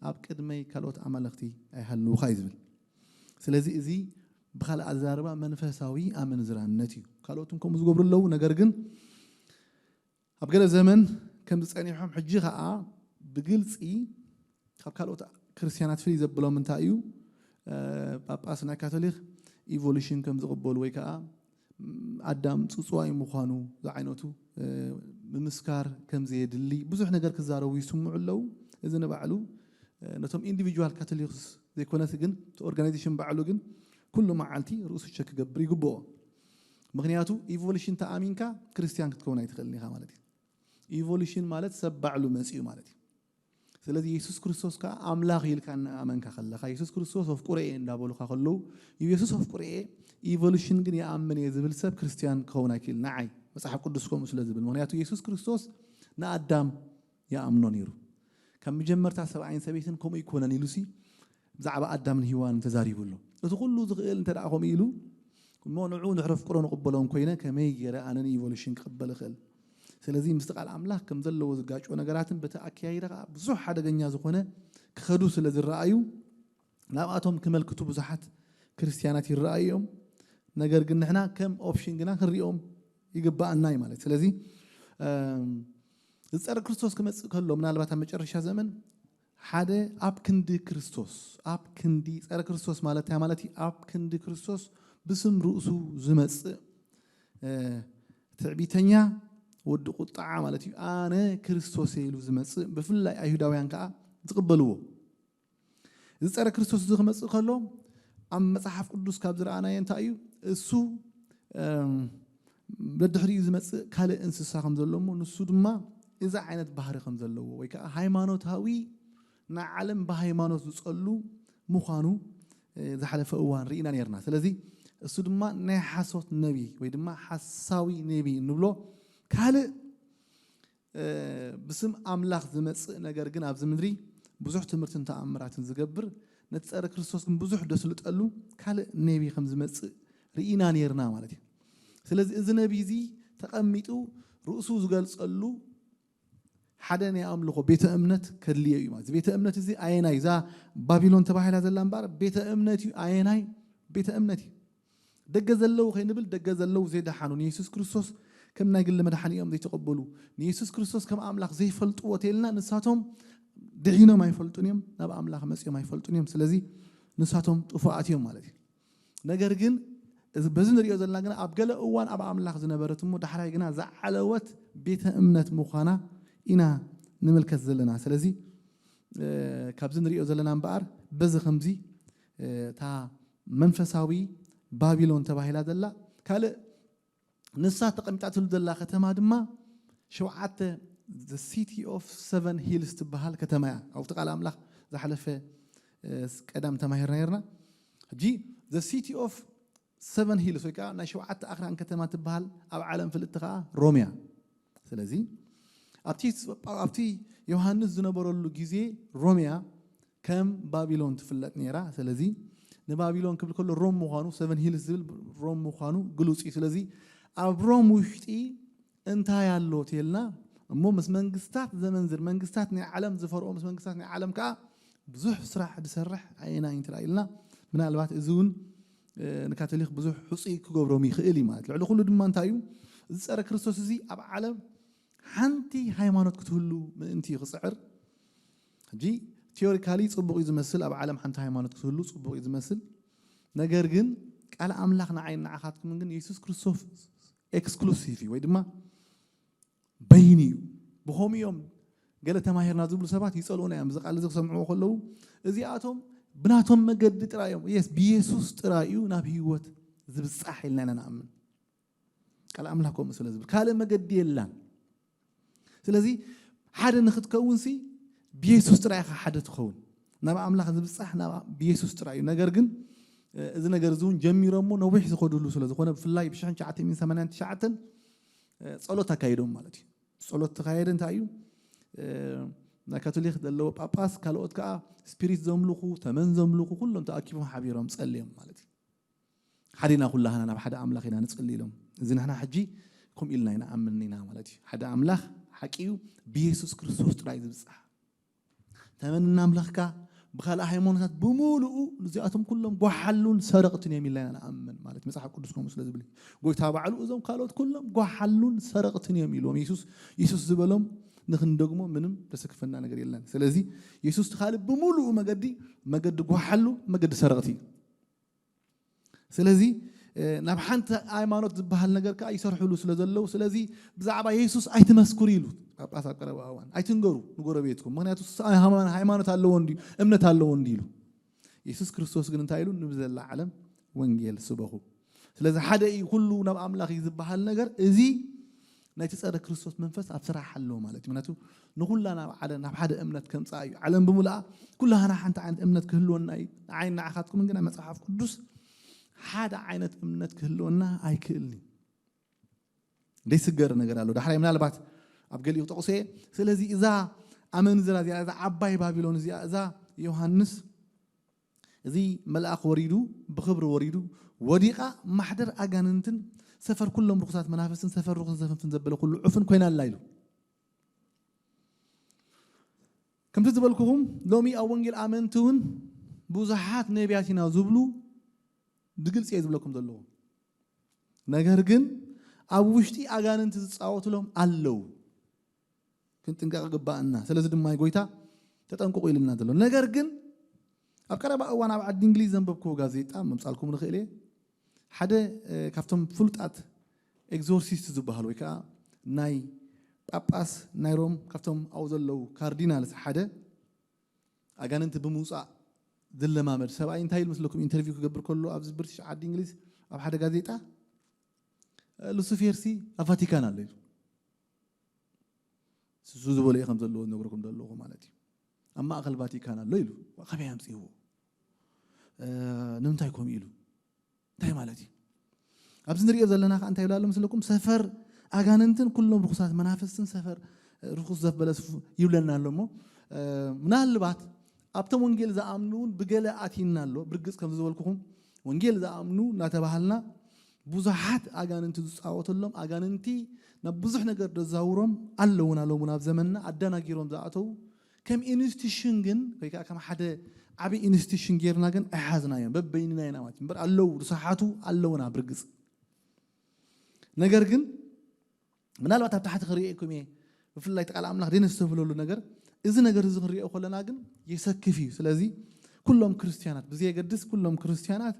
ኣብ ቅድመይ ካልኦት ኣማለኽቲ ኣይሃልውኻ እዩ ዝብል። ስለዚ እዚ ብኻልእ ኣዘራርባ መንፈሳዊ ኣመንዝራነት እዩ። ካልኦትን ከምኡ ዝገብሩ ኣለዉ። ነገር ግን ኣብ ገለ ዘመን ከም ዝጸኒሖም፣ ሕጂ ኸኣ ብግልጺ ካብ ካልኦት ክርስትያናት ፍልይ ዘብሎም እንታይ እዩ? ጳጳስ ናይ ካቶሊክ ኢቮሉሽን ከም ዝቕበሉ ወይ ከኣ ኣዳም ጽጽዋይ ምዃኑ ዝዓይነቱ ምምስካር ከም ዘየድሊ ብዙሕ ነገር ክዛረቡ ይስምዑ ኣለዉ። እዚ ንባዕሉ ነቶም ኢንዲቪጁዋል ካቶሊክስ ዘይኮነስ ግን እቲ ኦርጋናይዜሽን ባዕሉ ግን ኩሉ መዓልቲ ርእሱ ቸክ ክገብር ይግብኦ። ምኽንያቱ ኢቮሉሽን ተኣሚንካ ክርስትያን ክትከውን ኣይትኽእልን ኢኻ ማለት እዩ። ኢቮሉሽን ማለት ሰብ ባዕሉ መጺኡ ማለት እዩ። ስለዚ የሱስ ክርስቶስ ከዓ ኣምላኽ ኢልካ እናኣመንካ ከለኻ፣ የሱስ ክርስቶስ ኣፍቁረ እየ እንዳበሉኻ ከለዉ፣ የሱስ ኣፍቁረ እየ፣ ኢቮሉሽን ግን ይኣምን እየ ዝብል ሰብ ክርስትያን ክኸውን ኣይክእልን። ንዓይ መጽሓፍ ቅዱስ ከምኡ ስለ ዝብል። ምኽንያቱ የሱስ ክርስቶስ ንኣዳም ይኣምኖ ነይሩ። ካብ መጀመርታ ሰብኣይን ሰበይትን ከምኡ ይኮነን ኢሉሲ ብዛዕባ ኣዳምን ሂዋንን ተዛሪቡ ኣሎ። እቲ ኩሉ ዝኽእል እንተ ደኣ ከምኡ ኢሉ እሞ ንዑ እንድሕር ኣፍቅሮ ንቕበሎም ኮይነ ከመይ ገይረ ኣነ ንኢቮሉሽን ክቕበል እኽእል? ስለዚ ምስቲ ቃል ኣምላኽ ከም ዘለዎ ዝጋጭዎ ነገራትን በቲ ኣካያይዳ ከዓ ብዙሕ ሓደገኛ ዝኾነ ክኸዱ ስለ ዝረኣዩ ናብኣቶም ክመልክቱ ብዙሓት ክርስትያናት ይረኣዩ እዮም። ነገር ግን ንሕና ከም ኦፕሽን ግና ክንሪኦም ይግባኣና እዩ ማለት። ስለዚ ዝጸረ ክርስቶስ ክመጽእ ከሎ ምናልባት ኣብ መጨረሻ ዘመን ሓደ ኣብ ክንዲ ክርስቶስ፣ ኣብ ክንዲ ጸረ ክርስቶስ ማለት እንታይ ማለት እዩ? ኣብ ክንዲ ክርስቶስ ብስም ርእሱ ዝመጽእ ትዕቢተኛ ወዲ ቁጣዓ ማለት እዩ። ኣነ ክርስቶስ ኢሉ ዝመጽእ ብፍላይ ኣይሁዳውያን ከዓ ዝቕበልዎ። እዚ ጸረ ክርስቶስ እዚ ክመጽእ ከሎ ኣብ መጽሓፍ ቅዱስ ካብ ዝረኣናዮ እንታይ እዩ? እሱ ደድሕሪኡ ዝመጽእ ካልእ እንስሳ ከም ዘሎ እሞ ንሱ ድማ እዚ ዓይነት ባህሪ ከም ዘለዎ ወይ ከዓ ሃይማኖታዊ ንዓለም ብሃይማኖት ዝጸሉ ምዃኑ ዝሓለፈ እዋን ርኢና ነርና። ስለዚ እሱ ድማ ናይ ሓሶት ነቢ ወይ ድማ ሓሳዊ ነቢ እንብሎ ካልእ ብስም ኣምላኽ ዝመጽእ ነገር ግን ኣብዚ ምድሪ ብዙሕ ትምህርትን ተኣምራትን ዝገብር ነቲ ጸረ ክርስቶስ ግን ብዙሕ ደስልጠሉ ካልእ ነቢ ከም ዝመጽእ ርኢና ነርና ማለት እዩ። ስለዚ እዚ ነቢ እዚ ተቐሚጡ ርእሱ ዝገልጸሉ ሓደ ናይ ኣምልኾ ቤተ እምነት ከድልዮ እዩ ማለት። ቤተ እምነት እዚ ኣየናይ? እዛ ባቢሎን ተባሂላ ዘላ እምበኣር ቤተ እምነት እዩ። ኣየናይ? ቤተ እምነት እዩ። ደገ ዘለዉ ከይንብል፣ ደገ ዘለዉ ዘይደሓኑ፣ ንየሱስ ክርስቶስ ከም ናይ ግሊ መድሓኒኦም ዘይተቐበሉ፣ ንየሱስ ክርስቶስ ከም ኣምላኽ ዘይፈልጥዎ ተልና ንሳቶም ድሒኖም ኣይፈልጡን እዮም፣ ናብ ኣምላኽ መጺኦም ኣይፈልጡን እዮም። ስለዚ ንሳቶም ጥፉኣት እዮም ማለት እዩ። ነገር ግን በዚ ንሪኦ ዘለና ግና ኣብ ገለ እዋን ኣብ ኣምላኽ ዝነበረት እሞ ዳሕራይ ግና ዝዓለወት ቤተ እምነት ምዃና ኢና ንምልከት ዘለና። ስለዚ ካብዚ ንሪኦ ዘለና እምበኣር በዚ ከምዚ እታ መንፈሳዊ ባቢሎን ተባሂላ ዘላ ካልእ ንሳ ተቐሚጣትሉ ዘላ ከተማ ድማ ሸውዓተ the city of seven hills ትበሃል ከተማ እያ። ኣብቲ ቃል ኣምላኽ ዝሓለፈ ቀዳም ተማሂርና ነርና። ሕጂ the city of seven hills ወይ ከዓ ናይ ሸውዓተ ኣኽራን ከተማ ትበሃል ኣብ ዓለም ፍልጥቲ ከዓ ሮም እያ። ስለዚ ኣብቲ ኣብቲ ዮሃንስ ዝነበረሉ ግዜ ሮም እያ ከም ባቢሎን ትፍለጥ ነይራ። ስለዚ ንባቢሎን ክብል ከሎ ሮም ምዃኑ፣ seven hills ዝብል ሮም ምዃኑ ግሉጽ እዩ። ስለዚ ኣብ ሮም ውሽጢ እንታይ ኣሎ ተልና እሞ ምስ መንግስታት ዘመንዝር፣ መንግስታት ናይ ዓለም ዝፈርኦ ምስ መንግስታት ናይ ዓለም ከዓ ብዙሕ ስራሕ ዝሰርሕ ኣየናይ እንተ ኢልና ምናልባት እዚ እውን ንካቶሊክ ብዙሕ ሕፁይ ክገብሮም ይኽእል እዩ ማለት። ልዕሊ ኩሉ ድማ እንታይ እዩ እዚ ጸረ ክርስቶስ እዚ ኣብ ዓለም ሓንቲ ሃይማኖት ክትህሉ ምእንቲ እዩ ክፅዕር። ሕጂ ቲዮሪካሊ ፅቡቕ እዩ ዝመስል፣ ኣብ ዓለም ሓንቲ ሃይማኖት ክትህሉ ፅቡቕ እዩ ዝመስል። ነገር ግን ቃል ኣምላኽ ንዓይ ንዓኻትኩምን ግን የሱስ ክርስቶስ ኤክስክሉሲቭ እዩ ወይ ድማ በይኑ እዩ። ብኸምኡ እዮም ገለ ተማሂርና ዝብሉ ሰባት ይጸልኡና እዮም። እዚ ቃል እዚ ክሰምዕዎ ከለዉ እዚኣቶም ብናቶም መገዲ ጥራይ እዮም። የስ ብየሱስ ጥራይ እዩ ናብ ህይወት ዝብጻሕ ኢልና ኢና ንኣምን። ቃል ኣምላኽ ከምኡ ስለ ዝብል ካልእ መገዲ የላን። ስለዚ ሓደ ንክትከውንሲ ብየሱስ ጥራይ ኢኻ ሓደ ትኸውን። ናብ ኣምላኽ ዝብጻሕ ናብ ብየሱስ ጥራይ እዩ። ነገር ግን እዚ ነገር እዚ እውን ጀሚሮሞ ነዊሕ ዝኸዱሉ ስለ ዝኾነ ብፍላይ ብ1989 ጸሎት ኣካይዶም ማለት እዩ። ጸሎት ተኻየደ እንታይ እዩ? ናይ ካቶሊክ ዘለዎ ጳጳስ ካልኦት ከዓ ስፒሪት ዘምልኹ ተመን ዘምልኹ ኩሎም ተኣኪቦም ሓቢሮም ጸልዮም ማለት እዩ። ሓዲና ኩላህና ናብ ሓደ ኣምላኽ ኢና ንጽሊ ኢሎም። እዚ ንሕና ሕጂ ከምኡ ኢልና ኢና ኣምን ኢና ማለት እዩ። ሓደ ኣምላኽ ሓቂ እዩ። ብየሱስ ክርስቶስ ጥራይ ዝብጻሕ ተመን እናምለኽካ ብካልእ ሃይማኖታት ብምሉኡ እዚኣቶም ኩሎም ጓሓሉን ሰረቕትን እዮም ኢልና ኢና ንኣምን ማለት መጽሓፍ ቅዱስ ከምኡ ስለ ዝብል እዩ። ጎይታ ባዕሉ እዞም ካልኦት ኩሎም ጓሓሉን ሰረቕትን እዮም ኢልዎም። የሱስ የሱስ ዝበሎም ንክንደግሞ ምንም ደሰክፈና ነገር የለን። ስለዚ የሱስ ካልእ ብምሉኡ መገዲ መገዲ ጓሓሉ መገዲ ሰረቕቲ እዩ። ስለዚ ናብ ሓንቲ ሃይማኖት ዝበሃል ነገር ከዓ ይሰርሕሉ ስለ ዘለዉ ስለዚ ብዛዕባ የሱስ ኣይትመስክሩ ኢሉ ጳጳስ ኣብ ቀረባ እዋን ኣይትንገሩ ንጎረቤትኩም ምክንያቱ ሃይማኖት ኣለዎ እንዲ እምነት ኣለዎ እንዲ ኢሉ። የሱስ ክርስቶስ ግን እንታይ ኢሉ ንብዘላ ዓለም ወንጌል ስበኹ። ስለዚ ሓደ እዩ ኩሉ ናብ ኣምላኽ እዩ ዝበሃል ነገር እዚ ናይቲ ጸረ ክርስቶስ መንፈስ ኣብ ስራሕ ኣለዎ ማለት እዩ። ምክንያቱ ንኹላ ናብ ሓደ ናብ ሓደ እምነት ከምጽኣ እዩ። ዓለም ብምልኣ ኩላህና ሓንቲ ዓይነት እምነት ክህልወና እዩ። ንዓይ ንዓኻትኩምን ግን ኣብ መጽሓፍ ቅዱስ ሓደ ዓይነት እምነት ክህልወና ኣይክእልን እዩ። ደይስገር ነገር ኣሎ። ዳሕራይ ምናልባት ኣብ ገሊኡ ክጠቕሶ እየ። ስለዚ እዛ ኣመንዝራ እዚኣ እዛ ዓባይ ባቢሎን እዚኣ እዛ ዮሃንስ እዚ መልኣኽ ወሪዱ ብኽብሪ ወሪዱ ወዲቓ ማሕደር ኣጋንንትን ሰፈር ኩሎም ርኩሳት መናፍስትን ሰፈር ርኩሳት ዘፈንፍን ዘበለ ኩሉ ዕፉን ኮይና ኣላ ኢሉ። ከምቲ ዝበልኩኹም ሎሚ ኣብ ወንጌል ኣመንቲ እውን ብዙሓት ነቢያት ኢና ዝብሉ ብግልፂ እየ ዝብለኩም ዘለኹ። ነገር ግን ኣብ ውሽጢ ኣጋንንቲ ዝፃወትሎም ኣለዉ። ክንጥንቀቕ ግባእና። ስለዚ ድማ ጎይታ ተጠንቅቑ ኢልና ዘሎ። ነገር ግን ኣብ ቀረባ እዋን ኣብ ዓዲ እንግሊዝ ዘንበብክዎ ጋዜጣ መምጻልኩም ንኽእል እየ። ሓደ ካብቶም ፍሉጣት ኤግዞርሲስት ዝበሃሉ ወይ ከዓ ናይ ጳጳስ ናይ ሮም ካብቶም ኣብኡ ዘለዉ ካርዲናልስ ሓደ ኣጋንንቲ ብምውፃእ ዝለማመድ ሰብኣይ እንታይ ኢሉ መስለኩም ኢንተርቪው ክገብር ከሎ ኣብዚ ብሪቲሽ ዓዲ እንግሊዝ ኣብ ሓደ ጋዜጣ ሉሲፌር ሲ ኣብ ቫቲካን ኣሎ ኢሉ። ንሱ ዝበሎ እዩ ከም ዘለዎ ዝነግረኩም ዘለኹ ማለት እዩ። ኣብ ማእኸል ቫቲካን ኣሎ ኢሉ። ካበይ ኣምፅእዎ? ንምንታይ ከምኡ ኢሉ? እንታይ ማለት እዩ? ኣብዚ ንሪኦ ዘለና ከዓ እንታይ ይብላ ኣሎ መስለኩም? ሰፈር ኣጋንንትን ኩሎም ርኩሳት መናፍስትን ሰፈር ርኩስ ዘበለ ይብለና ኣሎ እሞ ምናልባት ኣብቶም ወንጌል ዝኣምኑ እውን ብገለ ኣትይና ኣሎ። ብርግፅ ከምዚ ዝበልኩኹም ወንጌል ዝኣምኑ እናተባሃልና ብዙሓት ኣጋንንቲ ዝፃወተሎም ኣጋንንቲ ናብ ብዙሕ ነገር ደዛውሮም ኣለውና። ሎሙን ኣብ ዘመንና ኣደናጊሮም ዝኣተዉ ከም ኢንስቲቱሽን ግን ወይ ከዓ ከም ሓደ ዓብዪ ኢንስቲቱሽን ጌርና ግን ኣይሓዝናዮም። በበይንና ኢና ማለት እምበር ኣለዉ ርሳሓቱ ኣለውና ብርግፅ። ነገር ግን ምናልባት ኣብ ታሕቲ ክርእየኩም እየ ብፍላይ ተቃል ኣምላኽ ደነስተብህለሉ ነገር እዚ ነገር እዚ ክንሪኦ ከለና ግን የሰክፍ እዩ። ስለዚ ኩሎም ክርስትያናት ብዘየገድስ ኩሎም ክርስትያናት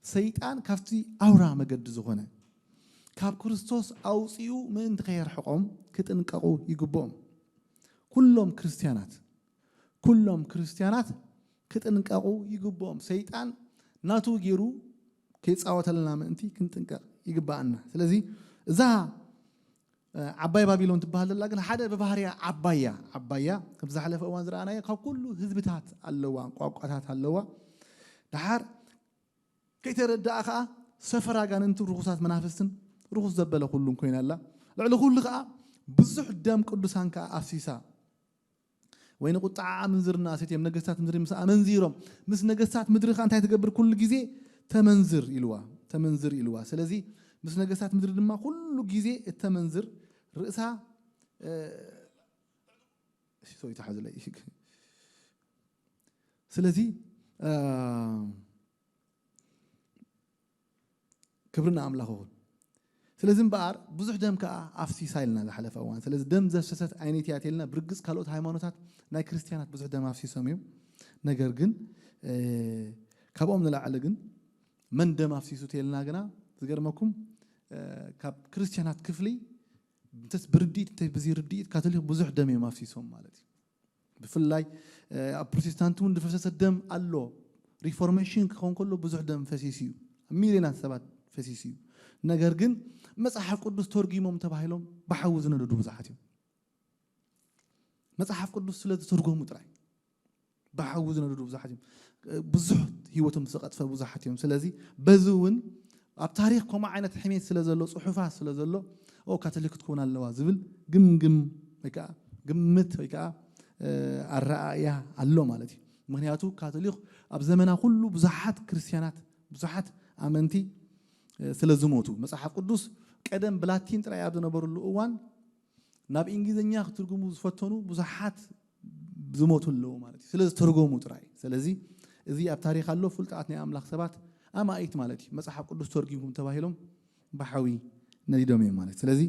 ሰይጣን ካብቲ ኣውራ መገዲ ዝኾነ ካብ ክርስቶስ ኣውፅኡ ምእንቲ ከየርሕቆም ክጥንቀቑ ይግብኦም። ኩሎም ክርስትያናት ኩሎም ክርስትያናት ክጥንቀቑ ይግብኦም። ሰይጣን ናቱ ገይሩ ከይፃወተልና ምእንቲ ክንጥንቀቕ ይግባኣና። ስለዚ እዛ ዓባይ ባቢሎን ትበሃል ዘላ ግን ሓደ ብባህርያ ዓባያ ዓባያ ከም ዝሓለፈ እዋን ዝረኣናዮ ካብ ኩሉ ህዝብታት ኣለዋ፣ ቋንቋታት ኣለዋ። ደሓር ከይተረዳኣ ከዓ ሰፈር ኣጋንንትን ርኹሳት መናፍስትን ርኹስ ዘበለ ኩሉን ኮይና ኣላ። ልዕሊ ኩሉ ከዓ ብዙሕ ደም ቅዱሳን ከዓ ኣፍሲሳ። ወይ ንቁጥዓ ኣመንዝርና ኣሰትዮም ነገስታት ምድሪ ምስ ኣመንዚሮም ምስ ነገስታት ምድሪ ከዓ እንታይ ትገብር ኩሉ ግዜ ተመንዝር ኢልዋ ተመንዝር ኢልዋ። ስለዚ ምስ ነገስታት ምድሪ ድማ ኩሉ ግዜ እተመንዝር ርእሳ ሶይ ተሓዝለይ። ስለዚ ክብሪ ንኣምላኽ ይኹን። ስለዚ እምበኣር ብዙሕ ደም ከዓ ኣፍሲሳ ኢልና ዝሓለፈ እዋን። ስለዚ ደም ዘፍሰሰት ዓይነት እያ ተልና ብርግፅ ካልኦት ሃይማኖታት ናይ ክርስትያናት ብዙሕ ደም ኣፍሲሶም እዮም። ነገር ግን ካብኦም ንላዕሊ ግን መን ደም ኣፍሲሱ ተልና ግና ዝገርመኩም ካብ ክርስትያናት ክፍሊ እንተስ ብርድኢት እንተ ብዚ ርድኢት ካቶሊክ ብዙሕ ደም እዮም ኣፍሲሶም ማለት እዩ። ብፍላይ ኣብ ፕሮቴስታንት እውን ዝፈሰሰ ደም ኣሎ። ሪፎርሜሽን ክኸውን ከሎ ብዙሕ ደም ፈሲሱ እዩ። ሚልዮናት ሰባት ፈሲሱ እዩ። ነገር ግን መጽሓፍ ቅዱስ ተርጉሞም ተባሂሎም ብሓዊ ዝነደዱ ብዙሓት እዮም። መጽሓፍ ቅዱስ ስለ ዝተርጎሙ ጥራይ ብሓዊ ዝነደዱ ብዙሓት እዮም። ብዙሕ ህይወቶም ዝተቐጥፈ ብዙሓት እዮም። ስለዚ በዚ እውን ኣብ ታሪኽ ከምኡ ዓይነት ሕሜት ስለ ዘሎ፣ ጽሑፋት ስለ ዘሎ፣ ኦ ካቶሊክ ክትከውን ኣለዋ ዝብል ግምግም ወይ ከዓ ግምት ወይ ከዓ ኣረኣእያ ኣሎ ማለት እዩ። ምክንያቱ ካቶሊክ ኣብ ዘመና ኩሉ ብዙሓት ክርስትያናት፣ ብዙሓት ኣመንቲ ስለ ዝሞቱ፣ መጽሓፍ ቅዱስ ቀደም ብላቲን ጥራይ ኣብ ዝነበሩሉ እዋን ናብ እንግሊዝኛ ክትርጉሙ ዝፈተኑ ብዙሓት ዝሞቱ ኣለዉ ማለት እዩ። ስለ ዝተርጎሙ ጥራይ። ስለዚ እዚ ኣብ ታሪኽ ኣሎ። ፍሉጣት ናይ ኣምላኽ ሰባት ኣማኢት ማለት እዩ መጽሓፍ ቅዱስ ተርጉምኩም ተባሂሎም ብሓዊ ነዲዶም እዮም ማለት። ስለዚ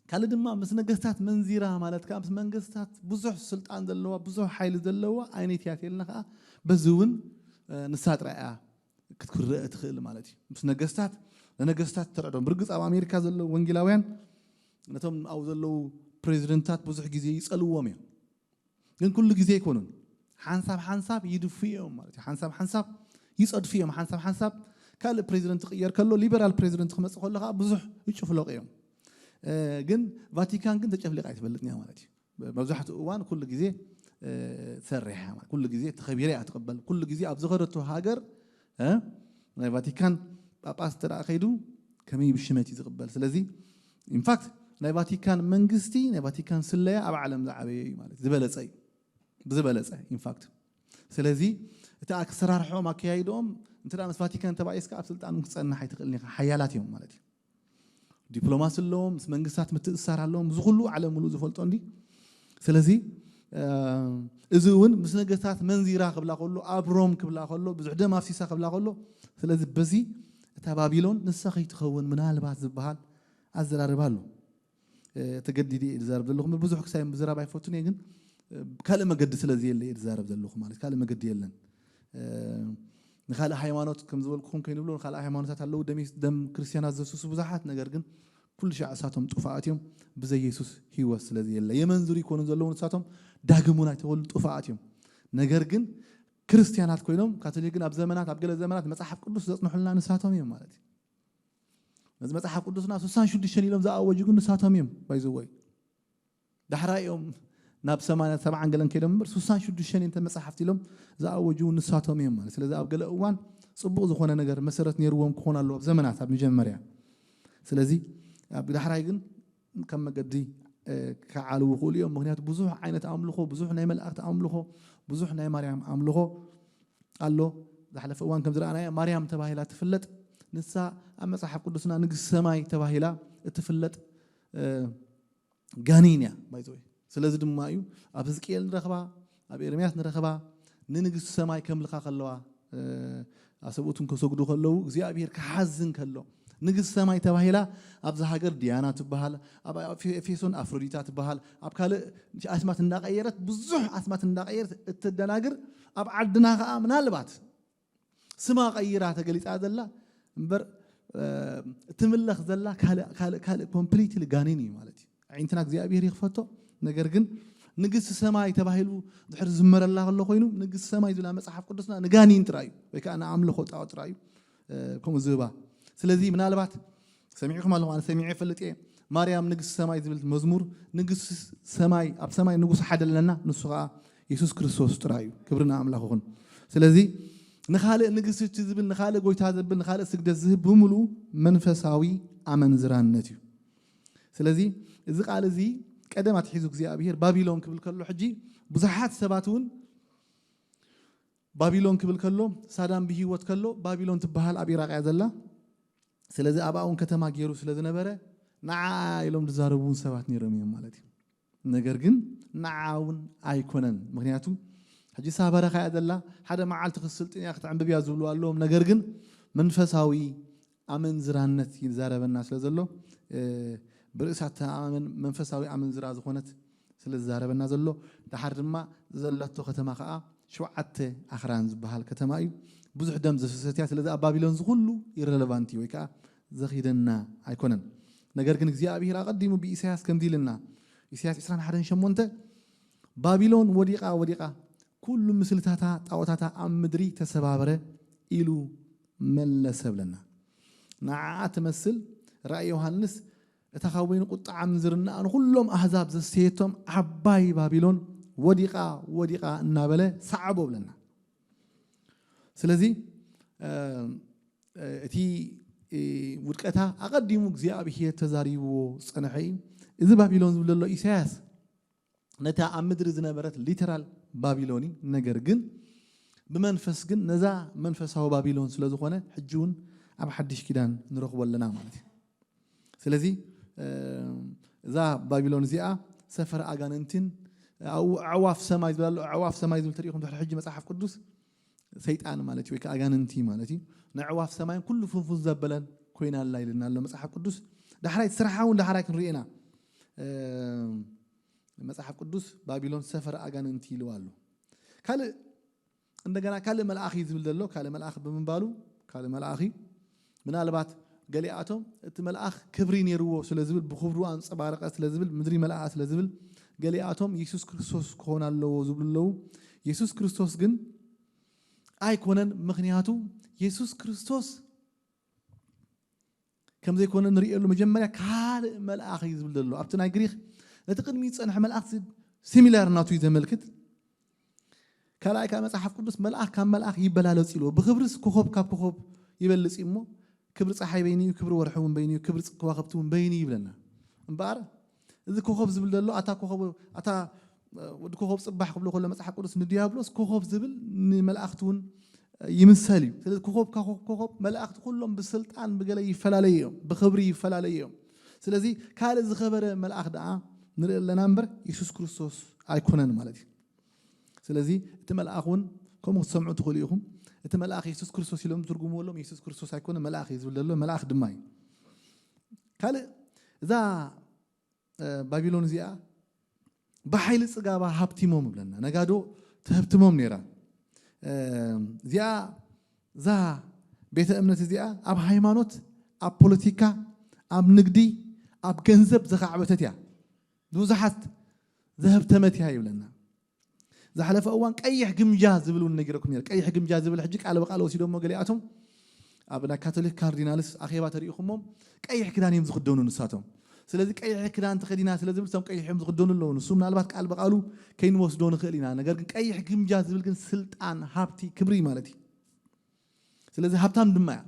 ካልእ ድማ ምስ ነገስታት መንዚራ ማለት ከዓ ምስ መንግስታት ብዙሕ ስልጣን ዘለዋ ብዙሕ ሓይሊ ዘለዋ ኣይነት እያ ተልና ከዓ በዚ እውን ንሳ ጥራይ እያ ክትክረእ ትኽእል ማለት እዩ። ምስ ነገስታት ንነገስታት ተረዕዶም። ብርግፅ ኣብ ኣሜሪካ ዘለዉ ወንጌላውያን ነቶም ኣብኡ ዘለዉ ፕሬዚደንታት ብዙሕ ግዜ ይፀልዎም እዮም። ግን ኩሉ ግዜ ኣይኮኑን። ሓንሳብ ሓንሳብ ይድፉ እዮም ማለት እዩ። ሓንሳብ ሓንሳብ ይፀድፉ እዮም። ሓንሳብ ሓንሳብ ካልእ ፕሬዚደንት ክቕየር ከሎ ሊበራል ፕሬዚደንት ክመፅእ ከሎ ከዓ ብዙሕ ይጭፍለቑ እዮም። ግን ቫቲካን ግን ተጨፍሊቃ ኣይትፈልጥን እያ ማለት እዩ። መብዛሕትኡ እዋን ኩሉ ግዜ ትሰርሕ እያ ማለት ኩሉ ግዜ ተኸቢረ እያ ትቕበል። ኩሉ ግዜ ኣብ ዝኸደቶ ሃገር ናይ ቫቲካን ጳጳስ እንተ ከይዱ ከመይ ብሽመት እዩ ዝቕበል። ስለዚ ኢንፋክት ናይ ቫቲካን መንግስቲ ናይ ቫቲካን ስለያ ኣብ ዓለም ዝዓበየ እዩ ማለት ዝበለፀ እዩ ብዝበለፀ ኢንፋክት። ስለዚ እቲ ኣሰራርሖም ኣከያይድኦም እንተ ምስ ቫቲካን ተባኢስካ ኣብ ስልጣን ክፀንሕ ኣይትኽእልን ኢኻ። ሓያላት እዮም ማለት እዩ። ዲፕሎማሲ ኣለዎም፣ ምስ መንግስታት ምትእስሳር ኣለዎም። እዚ ኩሉ ዓለም ሙሉእ ዝፈልጦ እንዲ። ስለዚ እዚ እውን ምስ ነገስታት መንዚራ ክብላ ከሎ ኣብ ሮም ክብላ ከሎ ብዙሕ ደም ኣፍሲሳ ክብላ ከሎ ስለዚ በዚ እታ ባቢሎን ንሳ ከይትኸውን ምናልባት ዝበሃል ኣዘራርባ ኣሎ። ተገዲደ እየ ዝዛረብ ዘለኹ። ብዙሕ ክሳይ ምዝራብ ኣይፈቱን እየ ግን ካልእ መገዲ ስለ ዘየለ እየ ዝዛረብ ዘለኹ ማለት ካልእ መገዲ የለን። ንካልእ ሃይማኖት ከም ዝበልኩኹም ከይንብሎ ንካልእ ሃይማኖታት ኣለዉ ደም ክርስትያናት ዘስሱ ብዙሓት ነገር ግን ኩሉ ሻዕ እሳቶም ጥፉኣት እዮም። ብዘይ የሱስ ህይወት ስለ ዘየለ የመንዝሩ ይኮኑ ዘለዉ ንሳቶም ዳግም እውን ኣይተወሉ ጥፉኣት እዮም። ነገር ግን ክርስትያናት ኮይኖም ካቶሊክ ግን ኣብ ዘመናት ኣብ ገለ ዘመናት መጽሓፍ ቅዱስ ዘጽንሑልና ንሳቶም እዮም ማለት እዩ። ነዚ መጽሓፍ ቅዱስና ስሳን ሽዱሽተን ኢሎም ዝኣወጁ ግን ንሳቶም እዮም ባይዘወይ ዳሕራ እዮም ናብ ሰማንያ ሰብዓን ገለን ከይዶም እምበር ስሳን ሽዱሽተን እንተ መጽሓፍቲ ኢሎም ዝኣወጁ ንሳቶም እዮም ማለት ስለዚ ኣብ ገለ እዋን ጽቡቕ ዝኾነ ነገር መሰረት ነይርዎም ክኾን ኣለዎ ኣብ ዘመናት ኣብ መጀመርያ። ስለዚ ኣብ ዳሕራይ ግን ከም መገዲ ክዓልዉ ይኽእሉ እዮም። ምክንያቱ ብዙሕ ዓይነት ኣምልኾ ብዙሕ ናይ መላእክቲ ኣምልኾ ብዙሕ ናይ ማርያም ኣምልኾ ኣሎ። ዝሓለፈ እዋን ከም ዝረኣናያ ማርያም ተባሂላ ትፍለጥ። ንሳ ኣብ መጽሓፍ ቅዱስና ንግስቲ ሰማይ ተባሂላ እትፍለጥ ጋኔን እያ ባይዘወይ። ስለዚ ድማ እዩ ኣብ ህዝቅኤል ንረኽባ ኣብ ኤርምያስ ንረኽባ ንንግስቲ ሰማይ ከምልኻ ከለዋ ኣሰብኡትን ከሰግዱ ከለዉ እግዚኣብሔር ክሓዝን ከሎ ንግስቲ ሰማይ ተባሂላ ኣብዚ ሃገር ዲያና ትበሃል ኣብ ኤፌሶን ኣፍሮዲታ ትበሃል ኣብ ካልእ ኣስማት እንዳቀየረት ብዙሕ ኣስማት እንዳቀየረት እትደናግር ኣብ ዓድና ከዓ ምናልባት ስማ ቀይራ ተገሊፃ ዘላ እምበር ትምለኽ ዘላ ካልእ ኮምፕሊትሊ ጋኔን እዩ ማለት እዩ። ኣዒንትና እግዚኣብሔር ይኽፈቶ። ነገር ግን ንግስቲ ሰማይ ተባሂሉ ድሕር ዝመረላ ከሎ ኮይኑ ንግስቲ ሰማይ ዝብላ መፅሓፍ ቅዱስና ንጋኔን ጥራይ እዩ ወይ ከዓ ንኣምልኾ ጣዖት ጥራይ እዩ ከምኡ ዝህባ። ስለዚ ምናልባት ሰሚዕኩም ኣለኹም ኣነ ሰሚዐ ይፈልጥ እየ። ማርያም ንግስቲ ሰማይ ዝብል መዝሙር ንግስቲ ሰማይ ኣብ ሰማይ ንጉስ ሓደ ኣለና ንሱ ከዓ የሱስ ክርስቶስ ጥራይ እዩ። ክብሪ ንኣምላኽ ይኹን። ስለዚ ንኻልእ ንግስቲ ዝብል ንኻልእ ጎይታ ዘብል ንኻልእ ስግደት ዝህብ ብምሉኡ መንፈሳዊ ኣመንዝራነት እዩ። ስለዚ እዚ ቃል እዚ ቀደም ኣትሒዙ እግዚኣብሔር ባቢሎን ክብል ከሎ ሕጂ ብዙሓት ሰባት እውን ባቢሎን ክብል ከሎ ሳዳም ብህይወት ከሎ ባቢሎን ትበሃል ኣብ ኢራቅ እያ ዘላ። ስለዚ ኣብኣ እውን ከተማ ገይሩ ስለ ዝነበረ ንዓ ኢሎም ዝዛረቡ እውን ሰባት ነይሮም እዮም ማለት እዩ። ነገር ግን ንዓ እውን ኣይኮነን። ምክንያቱ ሕጂ ሳበረኻ እያ ዘላ ሓደ መዓልቲ ክትስልጥን እያ ክትዕንብብ እያ ዝብሉ ኣለዎም። ነገር ግን መንፈሳዊ ኣመንዝራነት ይዛረበና ስለ ዘሎ ብርእሳ ተኣማመን መንፈሳዊ ኣመንዝራ ዝኾነት ስለ ዝዛረበና ዘሎ ድሓር ድማ ዘለቶ ከተማ ከዓ ሸውዓተ ኣኽራን ዝበሃል ከተማ እዩ። ብዙሕ ደም ዘፍሰሰት እያ። ስለዚ ኣብ ባቢሎን ዝኩሉ ኢረለቫንት እዩ ወይ ከዓ ዘኺደና ኣይኮነን። ነገር ግን እግዚኣብሔር ኣቐዲሙ ብኢሳያስ ከምዚ ኢልና ኢሳያስ ዕስራን ሓደን ሸሞንተ ባቢሎን ወዲቓ ወዲቓ ኩሉ ምስልታታ ጣዖታታ ኣብ ምድሪ ተሰባበረ ኢሉ መለሰ ብለና። ንዓኣ ትመስል። ራእይ ዮሃንስ እታ ካብ ወይኒ ቁጥዓ ምንዝርናኣ ንኹሎም ኣህዛብ ዘስተየቶም ዓባይ ባቢሎን ወዲቓ ወዲቓ እናበለ ሰዓቦ ብለና። ስለዚ እቲ ውድቀታ ኣቐዲሙ እግዚኣብሄር ተዛሪብዎ ዝጸንሐ እዩ። እዚ ባቢሎን ዝብሎ ዘሎ ኢሳያስ ነታ ኣብ ምድሪ ዝነበረት ሊተራል ባቢሎን እዩ። ነገር ግን ብመንፈስ ግን ነዛ መንፈሳዊ ባቢሎን ስለ ዝኾነ ሕጂ እውን ኣብ ሓድሽ ኪዳን ንረኽቦ ኣለና ማለት እዩ። ስለዚ እዛ ባቢሎን እዚኣ ሰፈር ኣጋንንትን ኣዕዋፍ ሰማይ ዝብል ኣሎ። ኣዕዋፍ ሰማይ ዝብል ተሪኢኹም ድሕሪ ሕጂ መፅሓፍ ቅዱስ ሰይጣን ማለት እዩ ወይ ከዓ ኣጋንንቲ ማለት እዩ። ንኣዕዋፍ ሰማይን ኩሉ ፍንፉን ዘበለን ኮይና ኣላ ኢልና ኣሎ መፅሓፍ ቅዱስ። ዳሕራይ ስራሓ እውን ዳሕራይ ክንርኢ ኢና። መፅሓፍ ቅዱስ ባቢሎን ሰፈር ኣጋንንቲ ኢልዋ ኣሎ። ካልእ እንደገና ካልእ መልኣኽ እዩ ዝብል ዘሎ። ካልእ መልኣኽ ብምንባሉ ካልእ መልኣኽ እዩ። ምናልባት ገሊኣቶም እቲ መልኣኽ ክብሪ ነይርዎ ስለ ዝብል ብክብሩ ኣንፀባረቐ ስለ ዝብል ምድሪ መልኣ ስለ ዝብል ገሊኣቶም የሱስ ክርስቶስ ክኾን ኣለዎ ዝብሉ ኣለዉ። የሱስ ክርስቶስ ግን ኣይኮነን። ምኽንያቱ የሱስ ክርስቶስ ከም ዘይኮነ ንርእየሉ መጀመርያ ካልእ መልኣኽ እዩ ዝብል ዘሎ ኣብቲ ናይ ግሪክ ነቲ ቅድሚ ዝፀንሐ መልኣኽ ሲሚላር ናቱ እዩ ዘመልክት። ካልኣይ ከዓ መፅሓፍ ቅዱስ መልኣኽ ካብ መልኣኽ ይበላለፅ ኢልዎ። ብክብርስ ኮኸብ ካብ ኮኸብ ይበልፅ እዩ እሞ ክብሪ ፀሓይ በይኑ እዩ፣ ክብሪ ወርሒ እውን በይኑ እዩ፣ ክብሪ ከዋክብቲ እውን በይኑ እዩ ይብለና። እምበኣር እዚ ኮኸብ ዝብል ዘሎ ኣታ ኮኸብ ኣታ ወዲ ኮኸብ ፅባሕ ክብሎ ከሎ መፅሓፍ ቅዱስ ንዲያብሎስ ኮኸብ ዝብል ንመላእክቲ እውን ይምሰል እዩ። ስለዚ ኮኸብ ኮኸብ መላእክቲ ኩሎም ብስልጣን ብገለ ይፈላለዩ እዮም፣ ብክብሪ ይፈላለዩ እዮም። ስለዚ ካልእ ዝኸበረ መልኣኽ ደኣ ንርኢ ኣለና እምበር የሱስ ክርስቶስ ኣይኮነን ማለት እዩ። ስለዚ እቲ መልኣኽ እውን ከምኡ ክትሰምዑ ትኽእሉ ኢኹም። እቲ መልኣኽ የሱስ ክርስቶስ ኢሎም ትርጉምዎ ኣለዎም። የሱስ ክርስቶስ ኣይኮነ መልኣኽ እዩ ዝብል ዘሎ፣ መልኣኽ ድማ እዩ። ካልእ እዛ ባቢሎን እዚኣ ብሓይሊ ፅጋባ ሃብቲሞም ይብለና። ነጋዶ ትህብትሞም ነይራ። እዚኣ እዛ ቤተ እምነት እዚኣ ኣብ ሃይማኖት፣ ኣብ ፖለቲካ፣ ኣብ ንግዲ፣ ኣብ ገንዘብ ዘኻዕበተት እያ። ብዙሓት ዘህብተመት እያ ይብለና። ዝሓለፈ እዋን ቀይሕ ግምጃ ዝብል እውን ነጊረኩም ነይረ። ቀይሕ ግምጃ ዝብል ሕጂ ቃል ብቃል ወሲዶሞ ገሊኣቶም ኣብ ናይ ካቶሊክ ካርዲናልስ ኣኼባ ተሪኢኹሞም ቀይሕ ክዳን እዮም ዝኽደኑ ንሳቶም። ስለዚ ቀይሕ ክዳን ተኸዲና ስለ ዝብል እቶም ቀይሕ እዮም ዝኽደኑ ኣለዉ። ንሱ ምናልባት ቃል ብቃሉ ከይንወስዶ ንኽእል ኢና። ነገር ግን ቀይሕ ግምጃ ዝብል ግን ስልጣን፣ ሃብቲ፣ ክብሪ ማለት እዩ። ስለዚ ሃብታም ድማ እያ።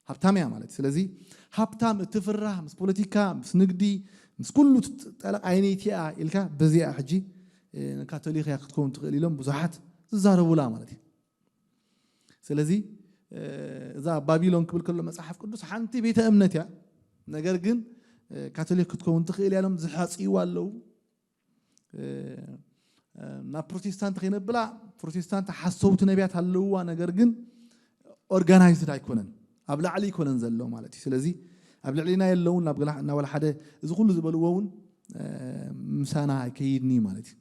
ሃብታም እያ ማለት። ስለዚ ሃብታም እትፍራህ ምስ ፖለቲካ፣ ምስ ንግዲ፣ ምስ ኩሉ ጠለቕ ዓይነይቲ እያ ኢልካ በዚኣ ሕጂ ካቶሊክ እያ ክትከውን ትኽእል ኢሎም ብዙሓት ዝዛረቡላ ማለት እዩ። ስለዚ እዛ ባቢሎን ክብል ከሎ መፅሓፍ ቅዱስ ሓንቲ ቤተ እምነት እያ። ነገር ግን ካቶሊክ ክትከውን ትኽእል እያ ኢሎም ዝሓፅይዋ ኣለዉ። ናብ ፕሮቴስታንት ከይነብላ፣ ፕሮቴስታንት ሓሰውቲ ነቢያት ኣለውዋ፣ ነገር ግን ኦርጋናይዝድ ኣይኮነን፣ ኣብ ላዕሊ ኣይኮነን ዘሎ ማለት እዩ። ስለዚ ኣብ ልዕሊና የለውን ናብ ገላ- እናበለ ሓደ እዚ ኩሉ ዝበልዎ እውን ምሳና ኣይከይድን እዩ ማለት እዩ።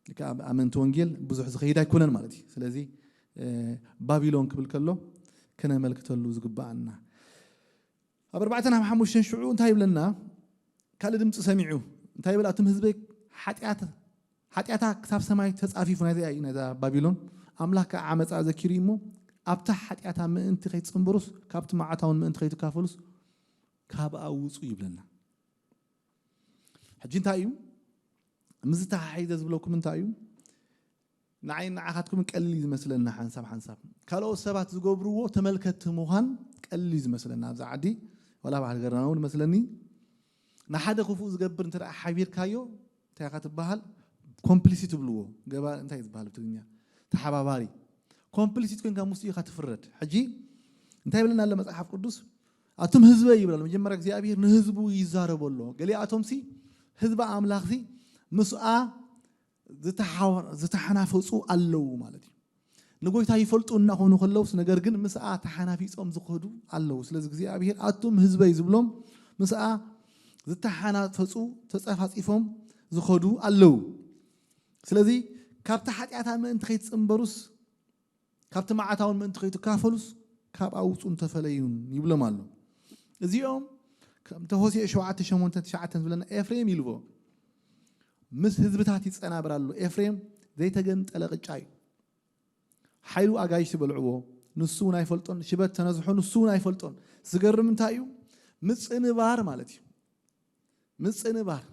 ልክዕ ኣብ ኣመንቲ ወንጌል ብዙሕ ዝኸይድ ኣይኮነን ማለት እዩ። ስለዚ ባቢሎን ክብል ከሎ ከነመልክተሉ ዝግባኣና ኣብ ኣርባዕተን ኣብ ሓሙሽተን ሽዑ እንታይ ይብለና? ካልእ ድምፂ ሰሚዑ እንታይ ይብል? ኣቱም ህዝበይ ሓጢኣት ሓጢኣታ ክሳብ ሰማይ ተፃፊፉ ናይዛ እዩ ናይዛ ባቢሎን ኣምላኽ ከዓ ዓመፃ ዘኪሩ እዩ እሞ ኣብታ ሓጢኣታ ምእንቲ ከይትፅንበሩስ ካብቲ መዓታውን ምእንቲ ከይትካፈሉስ ካብኣ ውፁ ይብለና። ሕጂ እንታይ እዩ ምስ ዝተሓሒዘ ዝብለኩም እንታይ እዩ? ንዓይ ንዓኻትኩም ቀሊል እዩ ዝመስለና ሓንሳብ ሓንሳብ ካልኦት ሰባት ዝገብርዎ ተመልከትቲ ምዃን ቀሊል እዩ ዝመስለና ኣብዚ ዓዲ ዋላ ኣብ ሃገርና እውን መስለኒ። ንሓደ ክፉእ ዝገብር እንተ ሓቢርካዮ እንታይ ኢኻ ትበሃል? ኮምፕሊሲ ትብልዎ። ገባ እንታይ ዝበሃል ብትግርኛ ተሓባባሪ። ኮምፕሊሲት ኮንካ ምስኡ ኢኻ ትፍረድ። ሕጂ እንታይ ይብለና ኣሎ መፅሓፍ ቅዱስ? ኣቱም ህዝበይ ይብል ኣሎ። መጀመርያ እግዚኣብሔር ንህዝቡ ይዛረቦ ኣሎ። ገሊኣቶም ሲ ህዝቢ ኣምላኽ ሲ ምስኣ ዝተሓናፈፁ ኣለዉ ማለት እዩ። ንጎይታ ይፈልጡ እናኾኑ ከለውስ ነገር ግን ምስኣ ተሓናፊፆም ዝኸዱ ኣለዉ። ስለዚ እግዚኣብሔር ኣቱም ህዝበይ ዝብሎም ምስኣ ዝተሓናፈፁ ተፀፋፂፎም ዝኸዱ ኣለዉ። ስለዚ ካብቲ ሓጢኣታ ምእንቲ ከይትፅንበሩስ ካብቲ መዓታውን ምእንቲ ከይትካፈሉስ ካብ ኣውፁን ተፈለዩን ይብሎም ኣሎ። እዚኦም ከምቲ ሆሴዕ ሸውዓተ ሸሞንተ ትሽዓተ ዝብለና ኤፍሬም ኢልዎ ምስ ህዝብታት ይፀናበር ኣሎ። ኤፍሬም ዘይተገንጠለ ቅጫ እዩ። ሓይሉ ኣጋይሽ ዝበልዕዎ፣ ንሱ እውን ኣይፈልጦን። ሽበት ተነዝሑ፣ ንሱ እውን ኣይፈልጦን። ዝገርም እንታይ እዩ? ምጽንባር ማለት እዩ። ምጽንባር።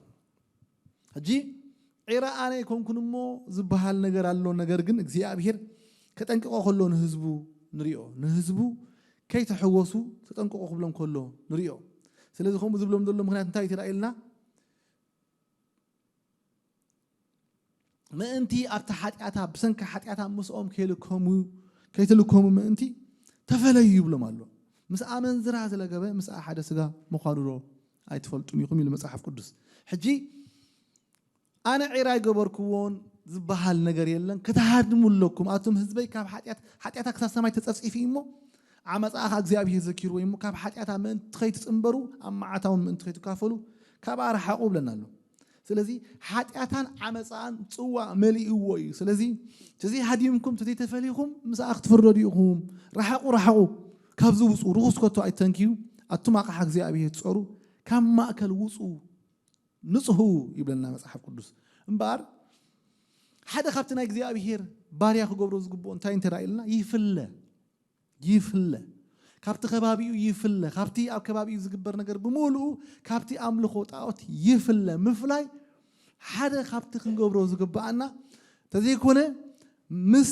ሕጂ ዒራ ኣነ ኣይኮንኩን እሞ ዝበሃል ነገር ኣሎ። ነገር ግን እግዚኣብሔር ከጠንቅቆ ከሎ ንህዝቡ ንሪኦ፣ ንህዝቡ ከይተሐወሱ ተጠንቅቆ ክብሎም ከሎ ንሪኦ። ስለዚ ከምኡ ዝብሎም ዘሎ ምክንያት እንታይ እዩ ተራእየልና? ምእንቲ ኣብቲ ሓጢኣታ፣ ብሰንኪ ሓጢኣታ ምስኦም ከይልከሙ፣ ከይትልከሙ ምእንቲ ተፈለዩ ይብሎም ኣሎ። ምስ ኣመንዝራ ዝለገበ ምስኣ ሓደ ስጋ ምዃኑ ዶ ኣይትፈልጡን ኢኹም? ኢሉ መጽሓፍ ቅዱስ። ሕጂ ኣነ ዒራ ኣይገበርክዎን ዝበሃል ነገር የለን። ክትሃድሙ ኣለኩም ኣቱም ህዝበይ ካብ ሓጢኣት፣ ሓጢኣታ ክሳብ ሰማይ ተጸፍጺፊ እሞ ዓመጻኣ ከኣ እግዚኣብሔር ዘኪርዎ እሞ ካብ ሓጢኣታ ምእንቲ ከይትጽንበሩ ኣብ መዓታውን ምእንቲ ከይትካፈሉ ካብኣ ረሓቑ ብለና ኣሎ። ስለዚ ሓጢኣታን ዓመጻኣን ጽዋእ መሊእዎ እዩ። ስለዚ ተዘይሃዲምኩም፣ ተዘይተፈሊኹም ምስኣ ክትፍረዱ ኢኹም። ረሓቑ፣ ረሓቑ፣ ካብዚ ውጹ፣ ርኹስ ከቶ ኣይተንክዩ። ኣቱም ኣቕሓ እግዚኣብሔር ጸሩ፣ ካብ ማእከል ውጹ፣ ንጽሁ ይብለና መጽሓፍ ቅዱስ። እምበኣር ሓደ ካብቲ ናይ እግዚኣብሔር ባርያ ክገብሮ ዝግብኦ እንታይ እንተ ኢልና፣ ይፍለ፣ ይፍለ፣ ካብቲ ከባቢኡ ይፍለ፣ ካብቲ ኣብ ከባቢኡ ዝግበር ነገር ብምሉኡ፣ ካብቲ ኣምልኾ ጣዖት ይፍለ። ምፍላይ ሓደ ካብቲ ክንገብሮ ዝግብኣና፣ ተዘይኮነ ምስ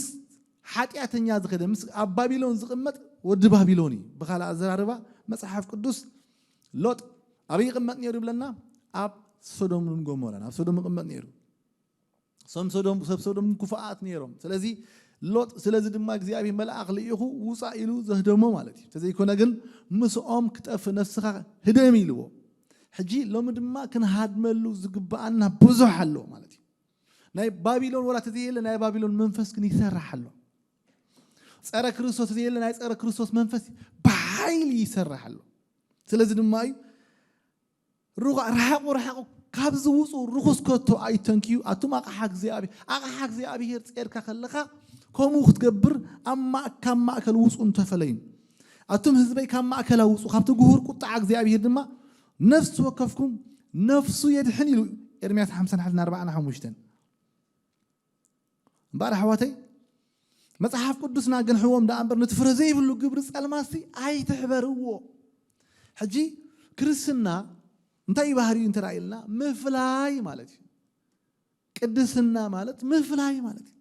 ሓጢኣተኛ ዝኸደ፣ ምስ ኣብ ባቢሎን ዝቕመጥ ወዲ ባቢሎን እዩ። ብኻልእ ኣዘራርባ መጽሓፍ ቅዱስ ሎጥ ኣበይ ይቕመጥ ነይሩ ይብለና? ኣብ ሶዶምን ጎሞራን፣ ኣብ ሶዶም ይቕመጥ ነይሩ። ሰም ሶዶም፣ ሰብ ሶዶም ክፉኣት ነይሮም። ስለዚ ሎጥ፣ ስለዚ ድማ እግዚኣብሔር መልኣኽ ልኢኹ ውጻእ ኢሉ ዘህደሞ ማለት እዩ። ተዘይኮነ ግን ምስኦም ክጠፍእ ነፍስኻ ህደም ኢልዎ። ሕጂ ሎሚ ድማ ክንሃድመሉ ዝግብኣና ብዙሕ ኣሎ ማለት እዩ። ናይ ባቢሎን ወላ ተዘየለ ናይ ባቢሎን መንፈስ ግን ይሰርሕ ኣሎ። ጸረ ክርስቶስ ተዘየለ ናይ ጸረ ክርስቶስ መንፈስ ብሓይሊ ይሰርሕ ኣሎ። ስለዚ ድማ እዩ ርኹ-፣ ረሓቑ፣ ረሓቑ፣ ካብዚ ውጹ፣ ርኹስ ከቶ ኣይተንክዩ፣ ኣቱም ኣቕሓ እግዚኣብሔር። ኣቕሓ እግዚኣብሔር ጸርካ ከለኻ ከምኡ ክትገብር ኣብ ማእ-፣ ካብ ማእከል ውጹ እንተፈለዩ። ኣቱም ህዝበይ ካብ ማእከላ ውጹ፣ ካብቲ ግሁር ቁጥዓ እግዚኣብሔር ድማ ነፍሲ ወከፍኩም ነፍሱ የድሕን ኢሉ ኤርምያስ ሓምሳን ሓደን ኣርባዓን ሓሙሽተን። እምበኣር ኣሕዋተይ፣ መጽሓፍ ቅዱስና ግንሕዎም ደኣ እምበር፣ ነቲ ፍረ ዘይብሉ ግብሪ ጸልማሲ ኣይትሕበርዎ። ሕጂ ክርስትና እንታይ እዩ ባህሪኡ እንተ ኢልና፣ ምፍላይ ማለት እዩ። ቅድስና ማለት ምፍላይ ማለት እዩ።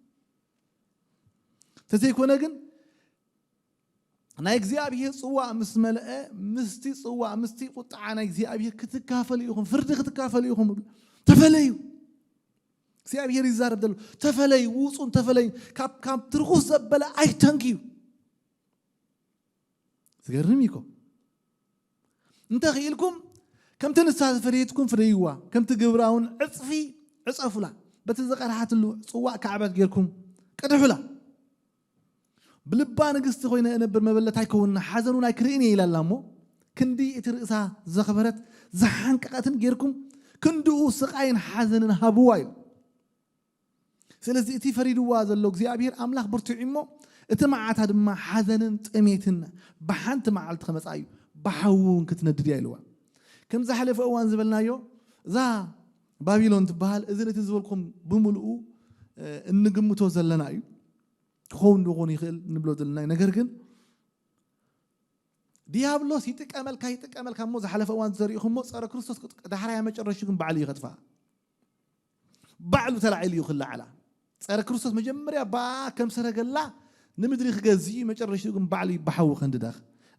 ተዘይኮነ ግን ናይ እግዚኣብሔር ጽዋእ ምስ መልአ፣ ምስቲ ጽዋእ፣ ምስቲ ቁጥዓ ናይ እግዚኣብሔር ክትካፈሉ ኢኹም፣ ፍርዲ ክትካፈሉ ኢኹም። ተፈለዩ። እግዚኣብሔር ይዛረብ ዘሎ፣ ተፈለዩ፣ ውጹን ተፈለዩ፣ ካብ፣ ካብ ትርኹስ ዘበለ ኣይተንክዩ። ዝገርም እዩ እኮ። እንተ ኽኢልኩም፣ ከምቲ ንሳ ዝፈደየትኩም ፍደይዋ፣ ከምቲ ግብራ እውን ዕጽፊ ዕጸፉላ፣ በቲ ዝቐድሓትሉ ጽዋእ ካዕበት ጌርኩም ቅድሑላ። ብልባ ንግስቲ ኮይነ እነብር መበለት ኣይከውንና፣ ሓዘን እውን ኣይክርእን እየ ኢላ ኣላ እሞ፣ ክንዲ እቲ ርእሳ ዘኽበረት ዝሓንቀቐትን ጌርኩም፣ ክንድኡ ስቓይን ሓዘንን ሃብዋ ኢሉ። ስለዚ እቲ ፈሪድዋ ዘሎ እግዚኣብሔር ኣምላኽ ብርቱዕ እዩ እሞ፣ እቲ መዓታ ድማ ሓዘንን ጥሜትን ብሓንቲ መዓልቲ ክመጽኣ እዩ፣ ብሓዊ እውን ክትነድድ እያ ኢልዋ። ከም ዝሓለፈ እዋን ዝበልናዮ፣ እዛ ባቢሎን ትበሃል፣ እዚ ነቲ ዝበልኩም ብምልኡ፣ እ፣ እንግምቶ ዘለና እዩ። ክኸውን ዶ ክኾን ይኽእል ንብሎ ዘለና እዩ። ነገር ግን ዲያብሎስ ይጥቀመልካ፣ ይጥቀመልካ እሞ ዝሓለፈ እዋን ዘሪእኹሞ ጸረ ክርስቶስ ክጥ-፣ ዳሕራያ መጨረሹ ግን ባዕሉ እዩ ከጥፍኣ። ባዕሉ ተላዒሉ እዩ ክለዓላ። ጸረ ክርስቶስ መጀመርያ ብኣ ከም ሰረገላ ንምድሪ ክገዝእ እዩ፣ መጨረሽኡ ግን ባዕሉ እዩ ብሓዊ ከንድዳ።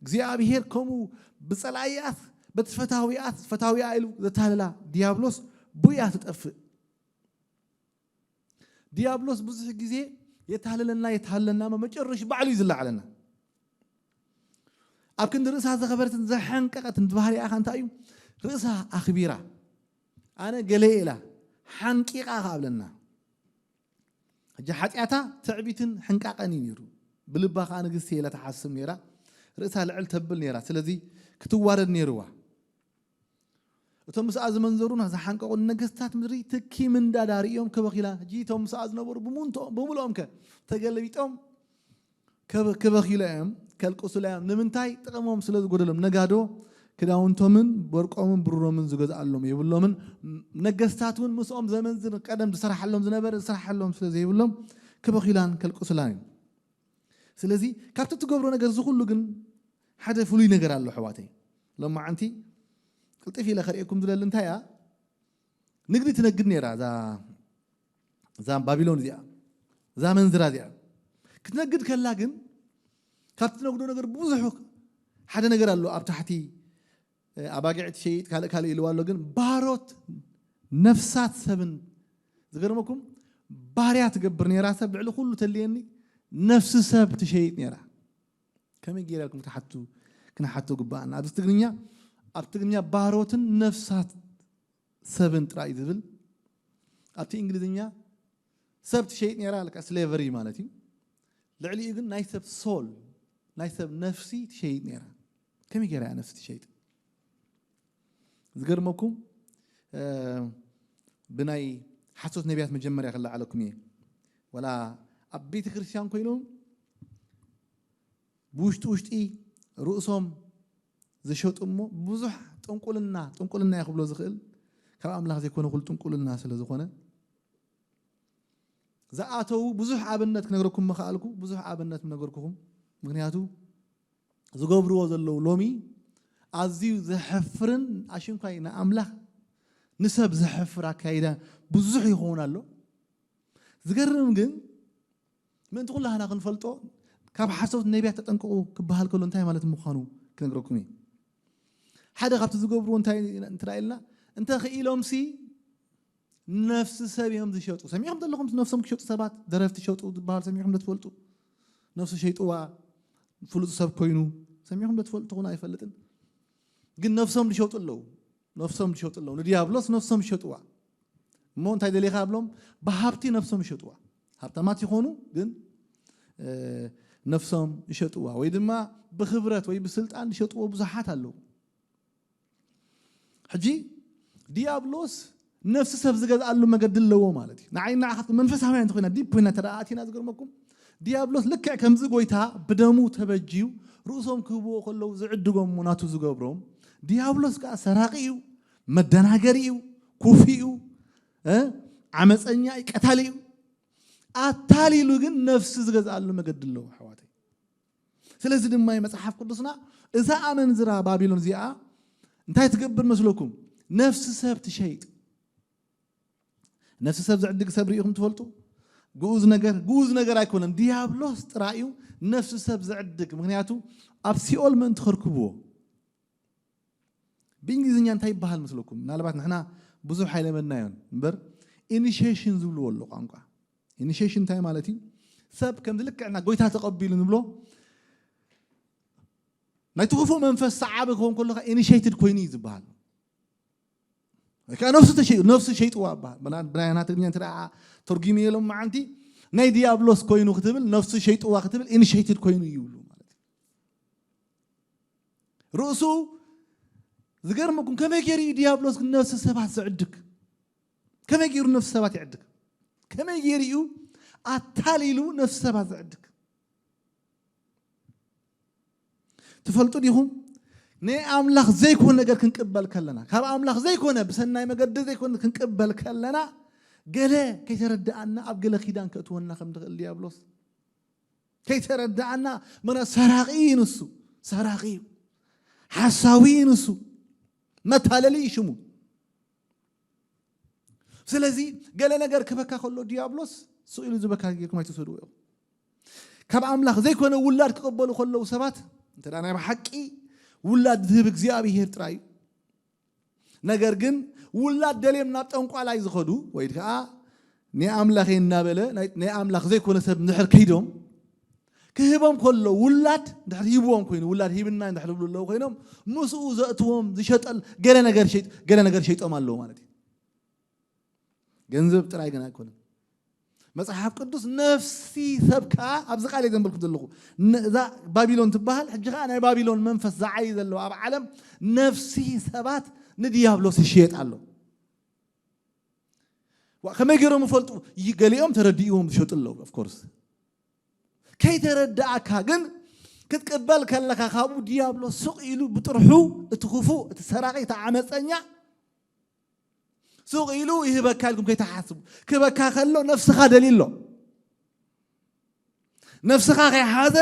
እግዚኣብሔር ከምኡ ብጸላኢኣት፣ በቲ ፈታዊኣት፣ ፈታዊኣ ኢሉ ዘታለላ ዲያብሎስ ብኡ እያ ትጠፍእ። ዲያብሎስ ብዙሕ ግዜ የታልለና፣ የታልለና፣ እሞ መጨረሹ ባዕሉ እዩ ዝለዓለና። ኣብ ክንዲ ርእሳ ዘኸበረትን ዘሐንቀቐትን ባህሪኣ እንታይ እዩ? ርእሳ ኣኽቢራ፣ ኣነ ገለ ኢላ፣ ሓንቂቓ ከኣ ብለና። ሕጂ ሓጢኣታ ትዕቢትን ሕንቃቐን እዩ ነይሩ። ብልባ ከኣ ንግስቲ ኢላ ትሓስብ ነይራ። ርእሳ ልዕል ተብል ነይራ። ስለዚ ክትዋረድ ነይርዋ። እቶም ምስኣ ዝመንዘሩን ዝሓንቀቑን ነገስታት ምድሪ ትኪ ምንዳዳ ርእዮም ክበኺላ። ሕጂ እቶም ምስኣ ዝነበሩ ብምንቶ-፣ ብምልኦም ከ ተገለቢጦም ክበ-፣ ክበኺሉ እዮም፣ ከልቅሱላ እዮም። ንምንታይ? ጥቕሞም ስለ ዝጎደሎም። ነጋዶ ክዳውንቶምን ወርቆምን ብሩሮምን ዝገዝኣሎም የብሎምን። ነገስታት እውን ምስኦም ዘመንዝር ቀደም ዝሰርሓሎም ዝነበረ ዝሰርሓሎም ስለ ዘይብሎም ክበኺላን ከልቅሱላን እዮም። ስለዚ ካብቲ ትገብሮ ነገር እዚ ኩሉ ግን ሓደ ፍሉይ ነገር ኣሎ ኣሕዋተይ። ሎማዓንቲ ቅልጥፍ ኢለ ከርእየኩም ዝደሊ እንታይ እያ? ንግዲ ትነግድ ነይራ እዛ እዛ ባቢሎን እዚኣ፣ እዛ መንዝራ እዚኣ ክትነግድ ከላ ግን ካብቲ ትነግዶ ነገር ብዙሕ ሓደ ነገር ኣሎ ኣብ ታሕቲ ኣባጊዕ ትሸይጥ ካልእ ካልእ ኢልዋ ኣሎ። ግን ባሮት ነፍሳት ሰብን ዝገርመኩም ባርያ ትገብር ነይራ። ሰብ ልዕሊ ኩሉ ተልየኒ ነፍሲ ሰብ ትሸይጥ ነይራ። ከመይ ገይራ ኢልኩም ክትሓቱ ክንሓቶ ግባኣና። ኣብዚ ትግርኛ ኣብ ትግርኛ ባሮትን ነፍሳት ሰብን ጥራይ ዝብል ኣብቲ እንግሊዝኛ ሰብ ትሸይጥ ነይራ ልካ ስሌቨሪ ማለት እዩ። ልዕሊኡ ግን ናይ ሰብ ሶል ናይ ሰብ ነፍሲ ትሸይጥ ነይራ። ከመይ ገይራ እያ ነፍሲ ትሸይጥ? ዝገርመኩም ብናይ ሓሶት ነቢያት መጀመርያ ክለዓለኩም እየ። ወላ ኣብ ቤተ ክርስቲያን ኮይኖም ብውሽጢ ውሽጢ ርእሶም ዝሸጡ እሞ ብዙሕ ጥንቁልና ጥንቁልና እየ ክብሎ ዝኽእል ካብ ኣምላኽ ዘይኮነ ኩሉ ጥንቁልና ስለ ዝኾነ ዝኣተዉ ብዙሕ ኣብነት ክነግረኩም ምኽኣልኩ ብዙሕ ኣብነት ምነገርኩኹም። ምክንያቱ ዝገብርዎ ዘለዉ ሎሚ ኣዝዩ ዘሕፍርን ኣሽንኳይ ንኣምላኽ ንሰብ ዘሕፍር ኣካይዳ ብዙሕ ይኸውን ኣሎ። ዝገርም ግን ምእንቲ ኩላህና ክንፈልጦ ካብ ሓሶት ነቢያት ተጠንቀቑ ክበሃል ከሎ እንታይ ማለት ምዃኑ ክነግረኩም እየ። ሓደ ካብቲ ዝገብርዎ እንታይ እንተ ኢልና እንተ ክኢሎምሲ ነፍሲ ሰብ እዮም ዝሸጡ። ሰሚዕኹም ዘለኹም ነፍሶም ክሸጡ ሰባት ደረፍቲ ሸጡ ዝበሃል ሰሚዕኹም ዶ ትፈልጡ? ነፍሱ ሸይጥዋ ፍሉጥ ሰብ ኮይኑ ሰሚዕኹም ዶ ትፈልጡ? ትኹን ኣይፈልጥን ግን ነፍሶም ዝሸጡ ኣለዉ። ነፍሶም ዝሸጡ ኣለዉ። ንዲያብሎስ ነፍሶም ይሸጥዋ። እሞ እንታይ ደሊኻ ኣብሎም? ብሃብቲ ነፍሶም ይሸጥዋ። ሃብታማት ይኾኑ ግን ነፍሶም ይሸጥዋ ወይ ድማ ብክብረት ወይ ብስልጣን ዝሸጥዎ ብዙሓት ኣለዉ። ሕጂ ዲያብሎስ ነፍሲ ሰብ ዝገዝኣሉ መገዲ ኣለዎ ማለት እዩ። ንዓይ ንዓኻት መንፈሳውያን እንተኮይና ዲፕ ኮይና ተደኣ ኣቲና ዝገርመኩም ዲያብሎስ ልክዕ ከምዚ ጎይታ ብደሙ ተበጅዩ ርእሶም ክህብዎ ከለዉ ዝዕድጎም እሞ ናቱ ዝገብሮም ዲያብሎስ ከዓ ሰራቂ እዩ፣ መደናገሪ እዩ፣ ኩፊ እዩ፣ እ ዓመፀኛ እዩ፣ ቀታሊ እዩ። ኣታሊሉ ግን ነፍሲ ዝገዝኣሉ መገዲ ኣለዎ ኣሕዋተይ። ስለዚ ድማ መጽሓፍ ቅዱስና እዛ ኣመንዝራ ባቢሎን እዚኣ እንታይ ትገብር መስለኩም? ነፍሲ ሰብ ትሸይጥ። ነፍሲ ሰብ ዝዕድግ ሰብ ርኢኹም ትፈልጡ? ግኡዝ ነገር ግኡዝ ነገር ኣይኮነን። ዲያብሎስ ጥራይ እዩ ነፍሲ ሰብ ዝዕድግ። ምክንያቱ ኣብ ሲኦል ምእንቲ ከርክብዎ ብእንግሊዝኛ እንታይ ይበሃል መስለኩም? ምናልባት ንሕና ብዙሕ ኣይለመድናዮን እምበር ኢኒሽሽን ዝብልዎ ኣሎ ቋንቋ። ኢኒሽሽን እንታይ ማለት እዩ? ሰብ ከምዚ ልክዕና ጎይታ ተቐቢሉ ንብሎ ናይቲ ክፉእ መንፈስ ሰዓቢ ክኸውን ከሎ ኢኒሽይትድ ኮይኑ እዩ ዝበሃል። ወይ ከዓ ነፍሱ ተሸይጡ ነፍሱ ሸይጥዋ ይበሃል። ብናይና ትግርኛ እንተ ተርጉም የሎም መዓንቲ ናይ ዲያብሎስ ኮይኑ ክትብል ነፍሱ ሸይጥዋ ክትብል ኢኒሽይትድ ኮይኑ እዩ ይብሉ ማለት እዩ። ርእሱ ዝገርመኩም ከመይ ገይሩ እዩ ዲያብሎስ ነፍሲ ሰባት ዝዕድግ? ከመይ ገይሩ ነፍሲ ሰባት ይዕድግ? ከመይ ገይሩ እዩ ኣታሊሉ ነፍሲ ሰባት ዝዕድግ? ትፈልጡ ዲኹም? ናይ ኣምላኽ ዘይኮነ ነገር ክንቅበል ከለና ካብ ኣምላኽ ዘይኮነ ብሰናይ መገዲ ዘይኮነ ክንቅበል ከለና ገለ ከይተረድኣና ኣብ ገለ ኪዳን ከእትወና ከም ድኽእል ዲያብሎስ ከይተረድኣና ምክንያት ሰራቂ እዩ ንሱ ሰራቂ እዩ ሓሳዊ እዩ ንሱ መታለሊ እዩ ሽሙ ስለዚ ገለ ነገር ክበካ ከሎ ዲያብሎስ ስቕ ኢሉ ዝበካ ጌርኩም ኣይትውሰድዎ ኢኹም ካብ ኣምላኽ ዘይኮነ ውላድ ክቕበሉ ከለዉ ሰባት እንተ ናይ ብሓቂ ውላድ ዝህብ እግዚኣብሄር ጥራይ እዩ ነገር ግን ውላድ ደልዮም ናብ ጠንቋላይ ዝኸዱ ወይ ከዓ ናይ ኣምላኸ እናበለ ናይ ኣምላኽ ዘይኮነ ሰብ ንድሕር ከይዶም ክህቦም ከሎ ውላድ እንድሕር ሂብዎም ኮይኑ ውላድ ሂብና እንድሕር ዝብሉ ኣለዉ ኮይኖም ምስኡ ዘእትዎም ዝሸጠል ገለ ነገር ሸይጥ ገለ ነገር ሸይጦም ኣለዉ ማለት እዩ። ገንዘብ ጥራይ ግን ኣይኮነን። መጽሓፍ ቅዱስ ነፍሲ ሰብ ከዓ ኣብዚ ቃል ዘንበልኩም ዘለኹ እዛ ባቢሎን ትበሃል ሕጂ ከዓ ናይ ባቢሎን መንፈስ ዝዓይ ዘለዎ ኣብ ዓለም ነፍሲ ሰባት ንድያብሎስ ይሽየጥ ኣሎ። ከመይ ገይሮም ይፈልጡ? ገሊኦም ተረዲእዎም ዝሸጡ ኣለዉ። ኦፍኮርስ ከይተረዳእካ ግን ክትቅበል ከለካ ካብኡ ዲያብሎስ ሱቕ ኢሉ ብጥርሑ እቲ ክፉእ እቲ ሰራቂ እቲ ዓመፀኛ ሱቕ ኢሉ ይህበካ ኢልኩም ከይተሓስቡ ክህበካ ከሎ ነፍስኻ ደልዩ ኣሎ። ነፍስኻ ከይሓዘ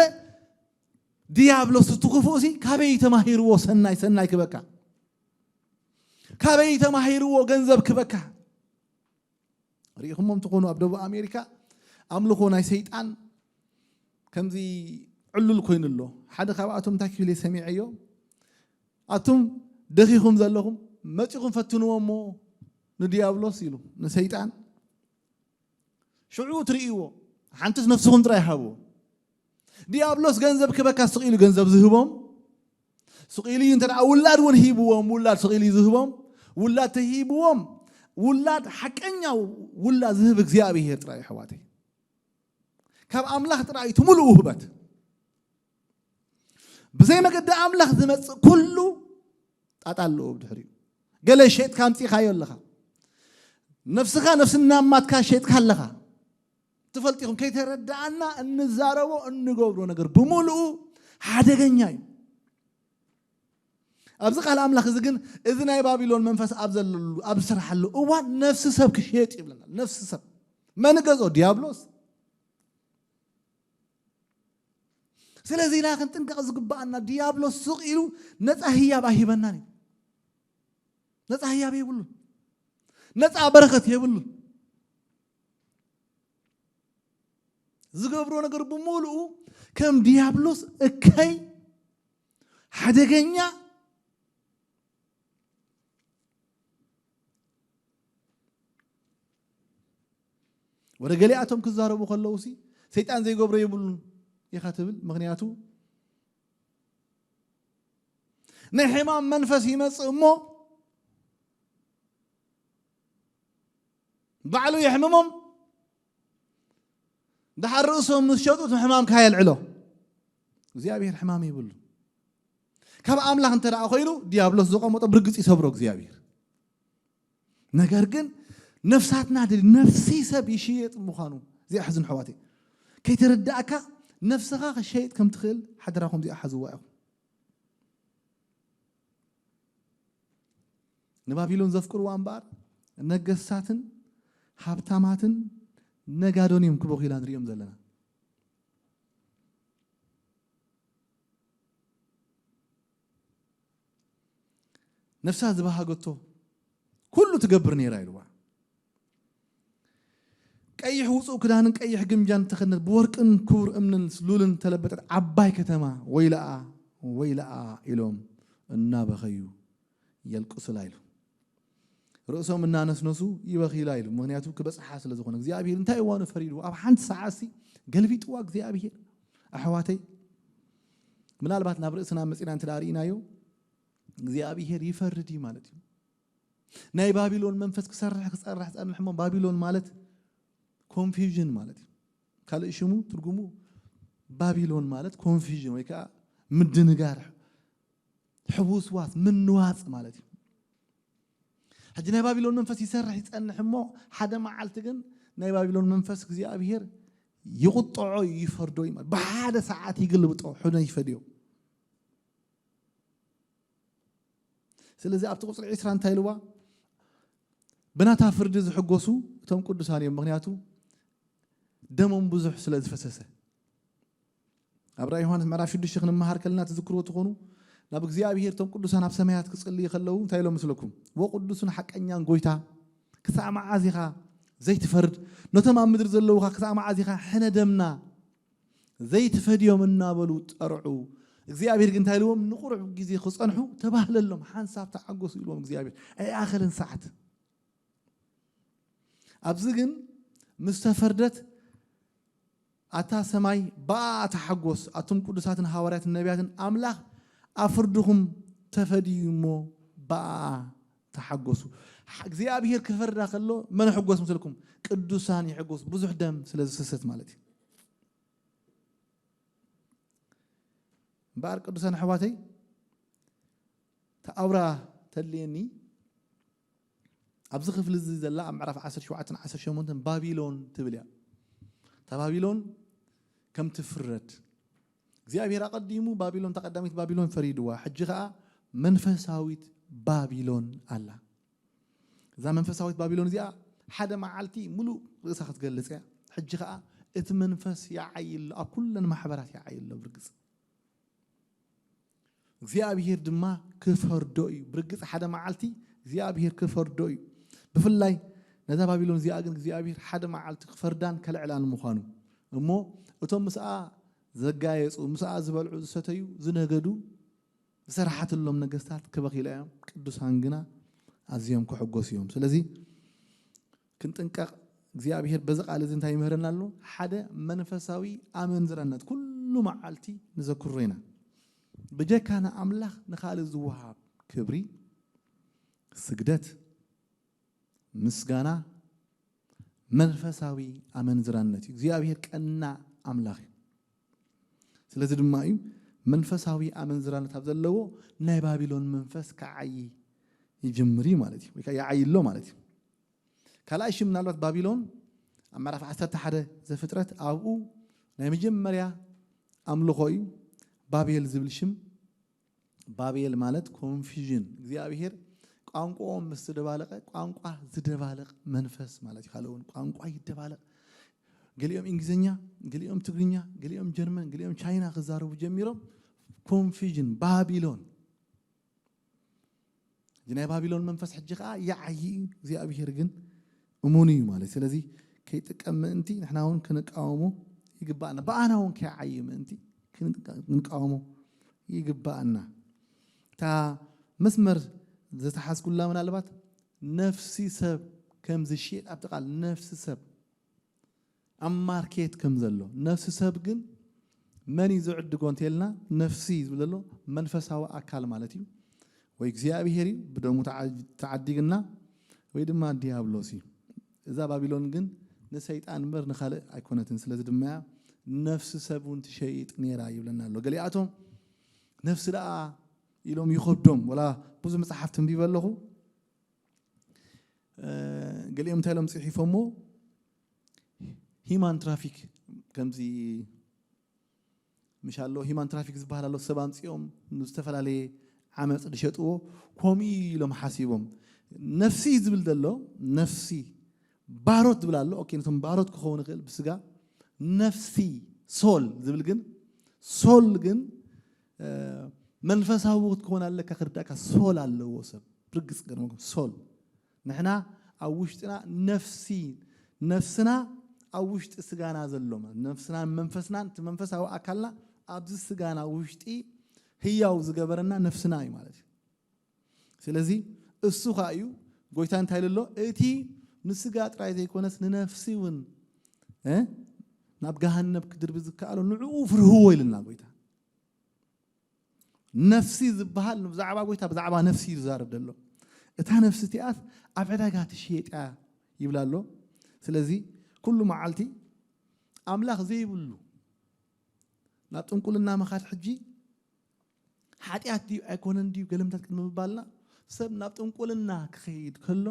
ድያብሎስ እቲ ክፉእ ሲ ካበይ ተማሂርዎ ሰናይ ሰናይ ክበካ? ካበይ ተማሂርዎ ገንዘብ ክበካ? ርኢኹሞም ትኾኑ ኣብ ደቡብ ኣሜሪካ ኣምልኾ ናይ ሰይጣን ከምዚ ዕሉል ኮይኑ ኣሎ። ሓደ ካብኣቶም እንታይ ክብል ሰሚዐዮ? ኣቱም ደኺኹም ዘለኹም መጺኹም ፈትንዎ እሞ ንድያብሎስ ኢሉ ንሰይጣን ሽዑ ትርእይዎ። ሓንትስ ነፍስኹም ጥራይ ሃብዎ። ዲያብሎስ ገንዘብ ክበካ ስቕ ኢሉ ገንዘብ ዝህቦም ስቕ ኢሉ እዩ። እንተ ደኣ ውላድ እውን ሂብዎም፣ ውላድ ስቕ ኢሉ እዩ ዝህቦም። ውላድ ተሂብዎም፣ ውላድ ሓቀኛ ውላድ ዝህብ እግዚኣብሔር ጥራይ እዩ ኣሕዋተይ። ካብ ኣምላኽ ጥራይ እዩ እቲ ምሉእ ውህበት። ብዘይ መገዲ ኣምላኽ ዝመጽእ ኩሉ ጣጣ ኣለዎ ብድሕሪኡ። ገለ ሸጥካ ኣምጺኻዮ ኣለኻ። ነፍስኻ ነፍስና ማትካ ሸጥካ ኣለኻ። ትፈልጢኹም ከይተረዳኣና እንዛረቦ እንገብሮ ነገር ብምሉኡ ሓደገኛ እዩ። ኣብዚ ቃል ኣምላኽ እዚ ግን እዚ ናይ ባቢሎን መንፈስ ኣብ ዘለሉ ኣብ ዝስርሓሉ እዋን ነፍሲ ሰብ ክሸጥ ይብለና። ነፍሲ ሰብ መን ገዝኦ? ዲያብሎስ። ስለዚ ኢና ክንጥንቀቕ ዝግባኣና። ዲያብሎስ ስቕ ኢሉ ነፃ ህያብ ኣይህበናን እዩ። ነፃ ህያብ የብሉን። ነፃ በረኸት የብሉን። ዝገብሮ ነገር ብምሉኡ ከም ዲያብሎስ እከይ ሓደገኛ። ወደ ገሊኣቶም ክዛረቡ ከለዉ ሲ ሰይጣን ዘይገብሮ የብሉን ኢኻ ትብል። ምኽንያቱ ናይ ሕማም መንፈስ ይመጽእ እሞ ባዕሉ የሕምሞም። ድሓር ርእሶም ምስ ሸጡ ሕማም ካየልዕሎ እግዚኣብሔር ሕማም ይብሉ። ካብ ኣምላኽ እንተ ደኣ ኮይሉ ዲያብሎስ ዝቐመጦ ብርግጽ ይሰብሮ እግዚኣብሔር። ነገር ግን ነፍሳትና ድል ነፍሲ ሰብ ይሽየጥ ምዃኑ እዚኣ ሕዝን ኣሕዋተይ ከይተረዳእካ ነፍስኻ ክሸየጥ ከም ትኽእል ሓደራኹም እዚኣ ሓዝዋ ኢኹም። ንባቢሎን ዘፍቅርዋ እምበኣር ነገስታትን ሃብታማትን ነጋዶን እዮም ክበኹ ኢና ንሪኦም ዘለና። ነፍሳ ዝበሃገቶ ኩሉ ትገብር ነይራ ኢልዋ። ቀይሕ ውፁእ ክዳንን ቀይሕ ግምጃን ተኸድነት ብወርቅን ክቡር እምንን ሉልን ተለበጠት ዓባይ ከተማ ወይለኣ ወይለኣ ኢሎም እናበኸዩ የልቅሱላ ኢሉ። ርእሶም እናነስነሱ ይበኽዩላ ኢሉ። ምኽንያቱ ክበፅሓ ስለ ዝኾነ እግዚኣብሔር እንታይ እዋኑ ፈሪድዎ ኣብ ሓንቲ ሰዓት ሲ ገልቢጥዋ እግዚኣብሔር። ኣሕዋተይ ምናልባት ናብ ርእስና መፂና እንተ ርኢናዮ እግዚኣብሔር ይፈርድ እዩ ማለት እዩ። ናይ ባቢሎን መንፈስ ክሰርሕ ክፀርሕ ፀንሕ እሞ ባቢሎን ማለት ኮንፊውዥን ማለት እዩ። ካልእ ሽሙ ትርጉሙ ባቢሎን ማለት ኮንፊውዥን ወይ ከዓ ምድንጋር፣ ሕውስዋስ፣ ምንዋፅ ማለት እዩ። ሕጂ ናይ ባቢሎን መንፈስ ይሰርሕ ይፀንሕ እሞ ሓደ መዓልቲ ግን ናይ ባቢሎን መንፈስ እግዚኣብሔር ይቁጥዖ ይፈርዶ እዩ ማለት ብሓደ ሰዓት ይግልብጦ ሕነ ይፈድዮ። ስለዚ ኣብቲ ቁፅሪ ዕስራ እንታይ ኢልዋ? ብናታ ፍርዲ ዝሕጎሱ እቶም ቅዱሳን እዮም፣ ምክንያቱ ደሞም ብዙሕ ስለ ዝፈሰሰ። ኣብ ራእይ ዮሃንስ ምዕራፍ ሽዱሽተ ክንመሃር ከለና ትዝክርዎ ትኾኑ ናብ እግዚኣብሔር እቶም ቅዱሳን ኣብ ሰማያት ክጽልዩ ከለዉ እንታይ ኢሎም ምስለኩም? ወቅዱስን ሓቀኛን ጎይታ ክሳዕ መዓዝ ኢኻ ዘይትፈርድ? ነቶም ኣብ ምድሪ ዘለዉኻ ክሳዕ መዓዝ ኢኻ ሕነ ደምና ዘይትፈድዮም እናበሉ ጠርዑ። እግዚኣብሔር ግን እንታይ ኢልዎም? ንቁሩብ ግዜ ክጸንሑ ተባህለሎም፣ ሓንሳብ ተዓገሱ ኢልዎም እግዚኣብሔር። ኣይኣኸልን ሰዓት። ኣብዚ ግን ምስ ተፈርደት ኣታ ሰማይ ብኣ ተሓጎስ፣ ኣቱም ቅዱሳትን ሃዋርያትን ነቢያትን ኣምላኽ ኣብ ፍርድኹም ተፈድዩ እሞ ብኣ ተሓጎሱ። እግዚኣብሔር ክፈርዳ ከሎ መን ሕጎስ ምስልኩም? ቅዱሳን ይሕጎስ፣ ብዙሕ ደም ስለ ዝፍሰስ ማለት እዩ። እምበኣር ቅዱሳን ኣሕዋተይ ተኣውራ ተድልየኒ ኣብዚ ክፍሊ እዚ ዘላ ኣብ ምዕራፍ ዓሰርተ ሸውዓተ ዓሰርተ ሸሞንተ ባቢሎን ትብል እያ። እታ ባቢሎን ከም ትፍረድ እግዚኣብሔር ኣቐዲሙ ባቢሎን ተቐዳሚት ባቢሎን ፈሪድዋ። ሕጂ ኸዓ መንፈሳዊት ባቢሎን ኣላ። እዛ መንፈሳዊት ባቢሎን እዚኣ ሓደ መዓልቲ ሙሉእ ርእሳ ክትገልጽ እያ። ሕጂ ኸዓ እቲ መንፈስ ይዓይሎ፣ ኣብ ኩለን ማሕበራት ይዓይሎ። ብርግጽ እግዚኣብሔር ድማ ክፈርዶ እዩ። ብርግጽ ሓደ መዓልቲ እግዚኣብሔር ክፈርዶ እዩ። ብፍላይ ነዛ ባቢሎን እዚኣ ግን እግዚኣብሔር ሓደ መዓልቲ ክፈርዳን ከልዕላን ምዃኑ እሞ፣ እቶም ምስኣ ዘጋየጹ፣ ምስኣ ዝበልዑ፣ ዝሰተዩ፣ ዝነገዱ፣ ዝሰራሓትሎም ነገስታት ክበኽዩላ እዮም። ቅዱሳን ግና ኣዝዮም ክሕጎሱ እዮም። ስለዚ ክንጥንቀቕ፣ እግዚኣብሔር በዚ ቃል እዚ እንታይ ይምህረና ኣሎ? ሓደ መንፈሳዊ ኣመንዝራነት ኩሉ መዓልቲ ንዘክሮ ኢና። ብጀካ ንኣምላኽ ንኻልእ ዝወሃብ ክብሪ፣ ስግደት፣ ምስጋና መንፈሳዊ ኣመንዝራነት እዩ። እግዚኣብሔር ቀና ኣምላኽ እዩ። ስለዚ ድማ እዩ መንፈሳዊ ኣመንዝራነት ኣብ ዘለዎ ናይ ባቢሎን መንፈስ ክዓዪ ይጅምር እዩ ማለት እዩ፣ ወይ ከዓ ይዓዪ ኣሎ ማለት እዩ። ካልኣይ ሽም ምናልባት ባቢሎን ኣብ ምዕራፍ ዓሰርተ ሓደ ዘፍጥረት ኣብኡ ናይ መጀመርያ ኣምልኾ እዩ። ባቤል ዝብል ሽም፣ ባቤል ማለት ኮንፊዥን፣ እግዚኣብሔር ቋንቋኦም ምስ ዝደባለቀ፣ ቋንቋ ዝደባለቅ መንፈስ ማለት እዩ። ካልእ እውን ቋንቋ ይደባለቅ። ገሊኦም እንግሊዝኛ፣ ገሊኦም ትግርኛ፣ ገሊኦም ጀርመን፣ ገሊኦም ቻይና ክዛረቡ ጀሚሮም፣ ኮንፊዥን፣ ባቢሎን። እዚ ናይ ባቢሎን መንፈስ ሕጂ ከዓ ይዓዪ እዩ፣ እግዚኣብሔር ግን እሙን እዩ ማለት። ስለዚ ከይጥቀም ምእንቲ ንሕና እውን ክንቃወሞ ይግባኣና። ብኣና እውን ከይዓዪ ምእንቲ ክንቃ-፣ ክንቃወሞ ይግባኣና። እታ መስመር ዝተሓዝኩላ ምናልባት ነፍሲ ሰብ ከም ዝሽየጥ ኣብቲ ቃል ነፍሲ ሰብ ኣብ ማርኬት ከም ዘሎ፣ ነፍሲ ሰብ ግን መን እዩ ዝዕድጎ እንተልና፣ ነፍሲ ዝብል ዘሎ መንፈሳዊ ኣካል ማለት እዩ። ወይ እግዚኣብሔር እዩ ብደሙ ተዓ-፣ ተዓዲግና፣ ወይ ድማ ዲያብሎስ እዩ። እዛ ባቢሎን ግን ንሰይጣን እምበር ንኻልእ ኣይኮነትን። ስለዚ ድማ እያ ነፍሲ ሰብ እውን ትሸይጥ ነይራ ይብለና ኣሎ። ገሊኣቶም ነፍሲ ደኣ ኢሎም ይኸብዶም። ወላ ብዙ መጽሓፍ ተንቢበ ኣለኹ። እ፣ ገሊኦም እንታይ ኢሎም ጽሒፎሞ? ሂማን ትራፊክ ከምዚ ምሽ ኣሎ፣ ሂማን ትራፊክ ዝበሃል ኣሎ። ሰብ ኣምጺኦም ንዝተፈላለየ ዓመጽ ዝሸጥዎ ከምኡ ኢሎም ሓሲቦም። ነፍሲ ዝብል ዘሎ፣ ነፍሲ ባሮት ዝብል ኣሎ። ኦኬ፣ ነቶም ባሮት ክኸውን ይኽእል ብስጋ። ነፍሲ፣ ሶል ዝብል ግን፣ ሶል ግን፣ እ፣ መንፈሳዊ ክትከውን ኣለካ፣ ክርዳእካ ሶል ኣለዎ ሰብ። ብርግጽ ገርመኩም፣ ሶል። ንሕና ኣብ ውሽጥና ነፍሲ፣ ነፍስና ኣብ ውሽጢ ስጋና ዘሎ ማለት፣ ነፍስናን መንፈስናን፣ እቲ መንፈሳዊ ኣካልና ኣብዚ ስጋና ውሽጢ ህያው ዝገበረና ነፍስና እዩ ማለት እዩ። ስለዚ እሱ ኸኣ እዩ ጎይታ እንታይ ኢሉ ኣሎ? እቲ ንስጋ ጥራይ ዘይኮነስ ንነፍሲ እውን፣ እ፣ ናብ ገሃነብ ክድርቢ ዝከኣሎ ንዕኡ ፍርህዎ ኢሉና ጎይታ። ነፍሲ ዝበሃል ብዛዕባ ጎይታ፣ ብዛዕባ ነፍሲ እዩ ዝዛረብ ዘሎ። እታ ነፍሲ እቲኣስ ኣብ ዕዳጋ ትሽየጥ እያ ይብላ ኣሎ። ስለዚ ኩሉ መዓልቲ ኣምላኽ ዘይብሉ ናብ ጥንቁልና ምኻድ ሕጂ ሓጢኣት ድዩ ኣይኮነን ድዩ ገለምታት ቅድሚ ምባልና፣ ሰብ ናብ ጥንቁልና ክኸይድ ከሎ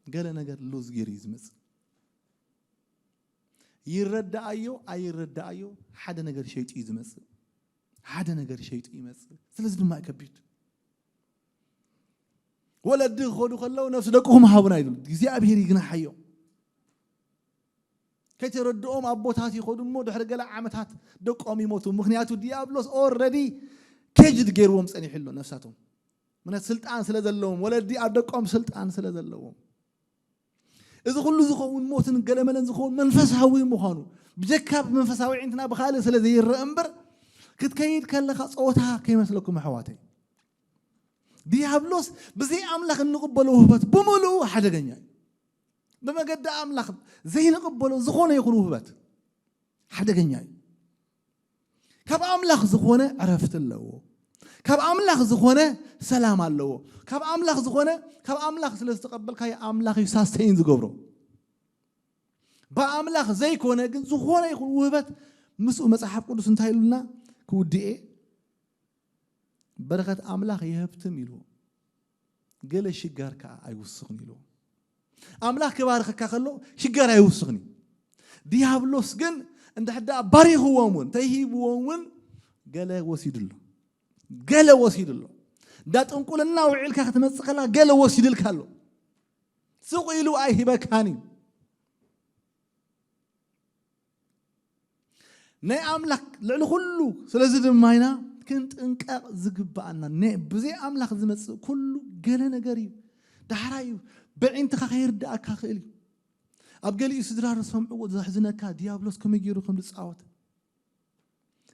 ገለ ነገር ሉዝ ገይሩ እዩ ዝመጽእ። ይረዳኣዮ ኣይረዳኣዮ ሓደ ነገር ሸይጡ እዩ ዝመጽእ። ሓደ ነገር ሸይጡ ይመጽእ። ስለዚ ድማ እዩ ከቢድ። ወለዲ ክኸዱ ከለዉ ነፍሲ ደቅኹም ሃቡና ይብሉ። እግዚኣብሔር ይግናሓዮ። ከይተረድኦም ኣቦታት ይኸዱ እሞ ድሕሪ ገለ ዓመታት ደቆም ይሞቱ። ምኽንያቱ ዲያብሎስ ኦልረዲ ኬጅድ ገይርዎም ጸኒሑ ኣሎ ነፍሳቶም። ምኽንያቱ ስልጣን ስለ ዘለዎም፣ ወለዲ ኣብ ደቆም ስልጣን ስለ ዘለዎም። እዚ ኩሉ ዝኸውን ሞትን ገለመለን ዝኸውን መንፈሳዊ ምዃኑ፣ ብጀካ ብመንፈሳዊ ኣዒንትና ብኻልእ ስለ ዘይረአ እምበር፣ ክትከይድ ከለኻ ጸወታ ከይመስለኩም ኣሕዋተይ። ዲያብሎስ ብዘይ ኣምላኽ እንቕበሎ ውህበት ብምሉኡ ሓደገኛ እዩ። ብመገዲ ኣምላኽ ዘይንቕበሎ ዝኾነ ይኹን ውህበት ሓደገኛ እዩ። ካብ ኣምላኽ ዝኾነ ዕረፍቲ ኣለዎ። ካብ ኣምላኽ ዝኾነ ሰላም ኣለዎ። ካብ ኣምላኽ ዝኾነ፣ ካብ ኣምላኽ ስለ ዝተቐበልካዮ ኣምላኽ እዩ ሳስተይን ዝገብሮ። ብኣምላኽ ዘይኮነ ግን ዝኾነ ይኹን ውህበት ምስኡ መጽሓፍ ቅዱስ እንታይ ኢሉና ክውድኤ? በረኸት ኣምላኽ የህብትም ኢልዎ። ገለ ሽጋር ከኣ ኣይውስኽን ኢልዎ። ኣምላኽ ክባርኸካ ከሎ ሽጋር ኣይውስኽን እዩ። ዲያብሎስ ግን እንድሕር ደኣ ባሪኽዎም እውን፣ ተሂብዎም እውን ገለ ወሲዱ ኣሎ። ገለ ወሲዱ ኣሎ። እንዳ ጥንቁልና ውዒልካ ክትመጽእ ከላ ገለ ወሲድልካ ኣሎ። ስቕ ኢሉ ኣይሂበካን እዩ። ናይ ኣምላኽ ልዕሊ ኩሉ። ስለዚ ድማ ኢና ክንጥንቀቕ ዝግብኣና። ነ-፣ ብዘይ ኣምላኽ ዝመጽእ ኩሉ ገለ ነገር እዩ፣ ዳሕራይ እዩ፣ በዒንትኻ ከይርድኣካ ክእል እዩ። ኣብ ገሊኡ ስድራ ዝሰምዕዎ ዘሕዝነካ፣ ዲያብሎስ ከመይ ገይሩ ከም ዝጻወት፣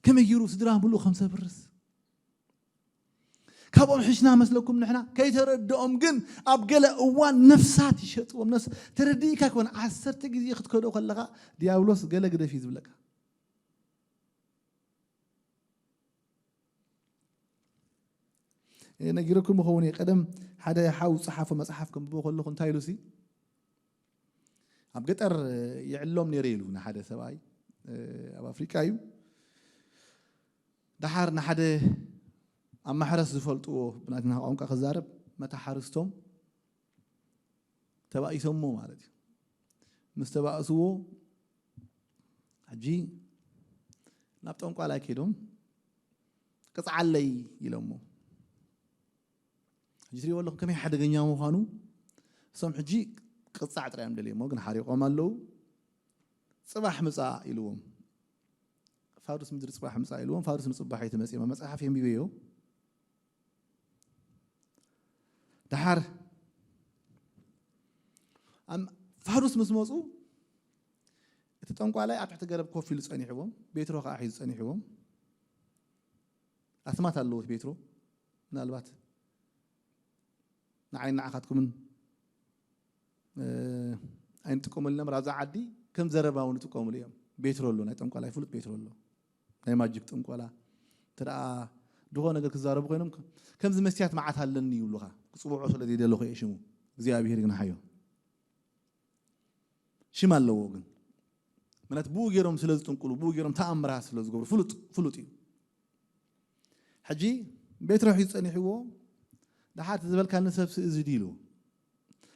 ከመይ ገይሩ ስድራ ምሉእ ከም ዘብርስ፣ ካብኦም ሕሽና መስለኩም ንሕና ከይተረድኦም ግን ኣብ ገለ እዋን ነፍሳት ይሸጥዎም። ነፍስ ተረዲእካ ይኮን፣ ዓሰርተ ግዜ ክትከዶ ከለኻ ዲያብሎስ ገለ ግደፍ እዩ ዝብለካ። ነጊረኩም ይኸውን እየ። ቀደም ሓደ ሓው ዝጸሓፎ መጽሓፍ ከንብቦ ከለኹ እንታይ ኢሉ ሲ፣ ኣብ ገጠር ይዕሎም ነይረ ኢሉ ንሓደ ሰብኣይ፣ ኣብ ኣፍሪቃ እዩ። ደሓር ንሓደ ኣብ ማሕረስ ዝፈልጥዎ፣ ብናትና ቋንቋ ክዛረብ፣ መታሓርስቶም ተባኢሶሞ ማለት እዩ። ምስ ተባእስዎ፣ ሕጂ ናብ ጠንቋላይ ከይዶም፣ "ቅጽዓለይ" ኢሎሞ። ሕጂ ትሪእዎ ኣለኹም ከመይ ሓደገኛ ምዃኑ። እሶም ሕጂ ቅጻዕ ጥራይ እዮም ደልዮሞ፣ ግን ሓሪቖም ኣለዉ። "ጽባሕ ምጻእ" ኢልዎም። ፋዱስ ምድሪ ጽባሕ ምጻእ ኢልዎም። ፋዱስ ንጽባሕ እዩ ተመጺኦም። መጽሓፍ የንቢበዮ። ደሓር ኣብ ፋዱስ ምስ መጹ፣ እቲ ጠንቋላይ ኣብ ትሕቲ ገረብ ኮፍ ኢሉ ጸኒሕዎም፣ ቤትሮ ከኣ ሒዙ ጸኒሕዎም። ኣስማት ኣለዎ እቲ ቤትሮ። ምናልባት ንዓይን ንዓኻትኩምን፣ እ፣ ኣይንጥቀመሉ ኢና እምበር፣ ኣብዛ ዓዲ ከም ዘረባ እውን ይጥቀሙሉ እዮም። ቤትሮ ኣሎ፣ ናይ ጠንቋላይ ፍሉጥ ቤትሮ ኣሎ። ናይ ማጅክ ጥንቆላ። እንተ ደኣ ድኾ ነገር ክዛረቡ ኮይኖም፣ ከ-፣ ከምዚ መስትያት መዓት ኣለኒ ይብሉኻ። ክጽውዖ ስለ ዘይደለኹ እየ ሽሙ። እግዚኣብሄር ይግናሓዮ። ሽም ኣለዎ ግን። ማለት ብኡ ገይሮም ስለ ዝጥንቁሉ፣ ብኡ ገይሮም ተኣምራት ስለ ዝገብሩ፣ ፍሉጥ፣ ፍሉጥ እዩ። ሕጂ ቤትሮ ሒዙ ጸኒሕዎ፣ "ደሓር እቲ ዝበልካኒ ሰብ ስእ እዚ ድዩ?" ኢሉ።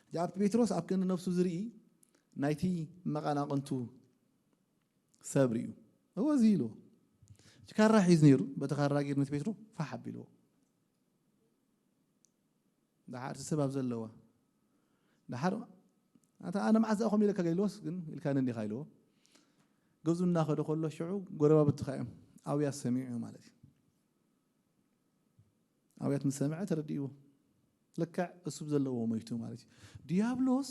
ሕጂ ኣብቲ ጴጥሮስ ኣብ ክንዲ ነፍሱ ዝርኢ ናይቲ መቐናቕንቱ ሰብ ርእዩ። "እወ፣ እዚ" ኢልዎ። ሕጂ ካራ ሒዙ ነይሩ፣ በቲ ካራ ገይሩ ነቲ ጴጥሮ ፋሕ ኣቢልዎ። ደሓር እቲ ሰብ ኣብ ዘለዋ። ደሓር፣ "ኣታ ኣነ መዓስ እኮም ኢለካ?" ኢልዎስ፣ "ግን ኢልካኒ እንዲኻ" ኢልዎ። ገዙ እናኸደ ከሎ ሽዑ ጎረባብትኻ እዮም። ኣውያት ሰሚዑ ማለት እዩ። ኣውያት ምስ ሰምዐ ተረዲእዎ። ልክዕ እሱ ብዘለዎ ሞይቱ ማለት እዩ። ዲያብሎስ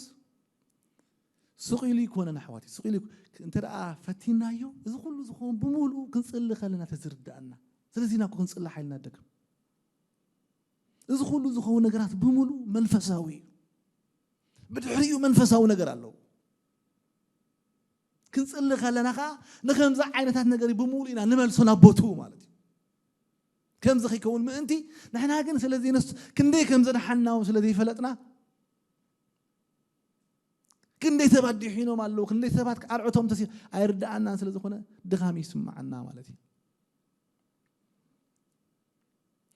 ስቕ ኢሉ ይኮነን ኣሕዋት፣ ስቕ ኢሉ ይኮ-፣ እንተ ደኣ ፈቲናዮ፣ እዚ ኩሉ ዝኸውን ብምሉኡ ክንጽሊ ከለና ተዝርዳእና። ስለዚ ኢና እኮ ክንጽሊ ሓይልና ደክም። እዚ ኩሉ ዝኸውን ነገራት ብምሉኡ መንፈሳዊ እዩ። ብድሕሪኡ መንፈሳዊ ነገር ኣለዎ። ክንጽሊ ከለና ኸኣ ንከምዚ ዓይነታት ነገር ብምሉኡ ኢና ንመልሶ ናብ ቦትኡ ማለት እዩ። ከምዚ ከይከውን ምእንቲ ንሕና ግን ስለ ዘይነስ-፣ ክንደይ ከም ዘድሓንና እውን ስለ ዘይፈለጥና፣ ክንደይ ሰባት ድሒኖም ኣለዉ፣ ክንደይ ሰባት ኣርዕቶም ተሲ-፣ ኣይርድኣናን ስለ ዝኾነ ድኻም ይስምዓና ማለት እዩ።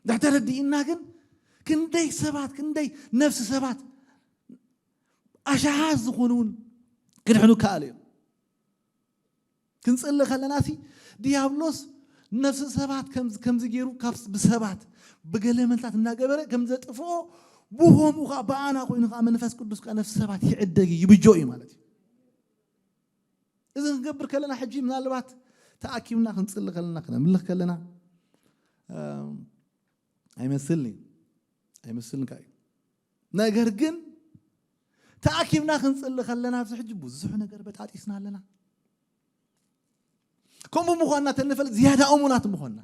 እንድሕር ተረዲእና ግን ክንደይ ሰባት፣ ክንደይ ነፍሲ ሰባት ኣሽሓት ዝኾኑ እውን ክድሕኑ ይከኣሉ እዮም። ክንጽሊ ከለና ሲ ዲያብሎስ ነፍሲ ሰባት ከም-፣ ከምዚ ገይሩ ካብ ስ-፣ ብሰባት ብገለ መልታት እናገበረ ከም ዘጥፍኦ ብኸምኡ ኸዓ ብኣና ኮይኑ ኸዓ መንፈስ ቅዱስ ከኣ ነፍሲ ሰባት ይዕደግ እዩ፣ ይብጆ እዩ ማለት እዩ። እዚ ክንገብር ከለና ሕጂ ምናልባት ተኣኪብና ክንጽሊ ከለና ክነምልኽ ከለና፣ እም፣ ኣይመስልኒ፣ ኣይመስልንካ እዩ። ነገር ግን ተኣኪብና ክንጽሊ ከለና ኣብዚ ሕጂ ብዙሕ ነገር በጣጢስና ኣለና። ከምኡ ምዃንና ተንፈልጥ ዝያዳ እሙናት ምዃንና።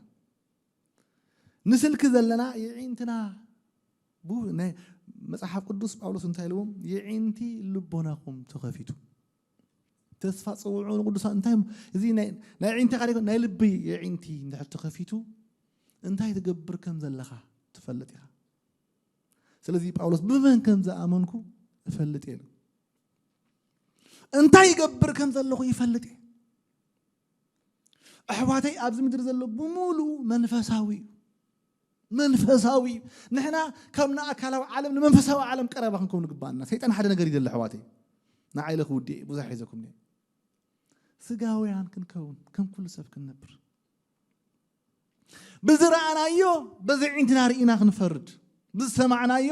ንስልኪ ዘለና የዒንትና ቡ-፣ ናይ መጽሓፍ ቅዱስ ጳውሎስ እንታይ ኢልዎም? "የዒንቲ ልቦናኹም ተኸፊቱ።" ተስፋ ጽውዑ ንቅዱሳን። እንታይ እዚ ናይ፣ ናይ ኣዒንትኻ ደይኮን፣ ናይ ልቢ የዒንቲ እንድሕር ተኸፊቱ እንታይ ትገብር ከም ዘለኻ ትፈልጥ ኢኻ። ስለዚ ጳውሎስ "ብመን ከም ዝኣመንኩ እፈልጥ እየ" ኢሉ። እንታይ ይገብር ከም ዘለኹ ይፈልጥ እየ። ኣሕዋተይ፣ ኣብዚ ምድሪ ዘሎ ብምሉኡ መንፈሳዊ እዩ። መንፈሳዊ እዩ። ንሕና ካብ ንኣካላዊ ዓለም ንመንፈሳዊ ዓለም ቀረባ ክንከውን ይግባኣና። ሰይጣን ሓደ ነገር ይደሊ ኣሕዋተይ። ንዓይ ኢለ ክውድእ እየ፣ ብዙሕ ሒዘኩም እየ። ስጋውያን ክንከውን፣ ከም ኩሉ ሰብ ክንነብር። ብዝረኣናዮ፣ በዚ ኣዒንትና ርኢና ክንፈርድ፣ ብዝሰማዕናዮ፣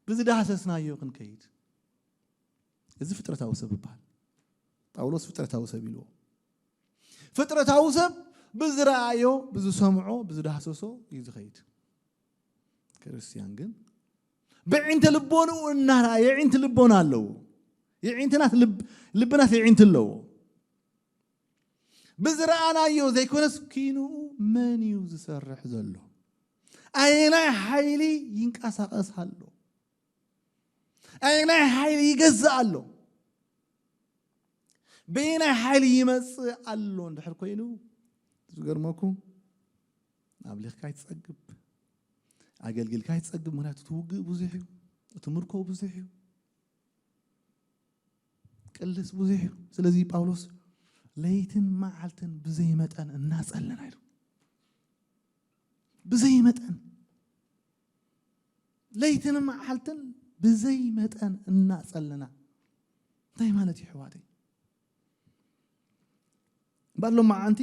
ብዝዳህሰስናዮ ክንከይድ። እዚ ፍጥረታዊ ሰብ ይበሃል። ጳውሎስ ፍጥረታዊ ሰብ ኢልዎ። ፍጥረታዊ ሰብ ብዝረኣዮ፣ ብዝሰምዖ፣ ብዝዳህሰሶ እዩ ዝኸይድ። ክርስቲያን ግን ብዕንተ ልቦንኡ እናረኣ፣ የዒንቲ ልቦና ኣለዎ። የዒንትናት ልብ-፣ ልብናት የዒንቲ ኣለዎ። ብዝረኣናዮ ዘይኮነስ ኪንኡ መን እዩ ዝሰርሕ ዘሎ? ኣየናይ ሓይሊ ይንቀሳቐስ ኣሎ? ኣየናይ ሓይሊ ይገዝእ ኣሎ? በየናይ ሓይሊ ይመጽእ ኣሎ እንድሕር ኮይኑ፣ ዝገርመኩም፣ ኣብሊኽካ ይትጸግብ፣ ኣገልጊልካ ይትጸግብ። ምኽንያቱ እቲ ውግእ ብዙሕ እዩ፣ እቲ ምርኮ ብዙሕ እዩ፣ ቅልስ ብዙሕ እዩ። ስለዚ ጳውሎስ ለይትን መዓልትን ብዘይ መጠን እናጸለና ኢሉ። ብዘይ መጠን፣ ለይትን መዓልትን ብዘይ መጠን እናጸለና። እንታይ ማለት እዩ ኣሕዋተይ? እምበኣር ሎማዓንቲ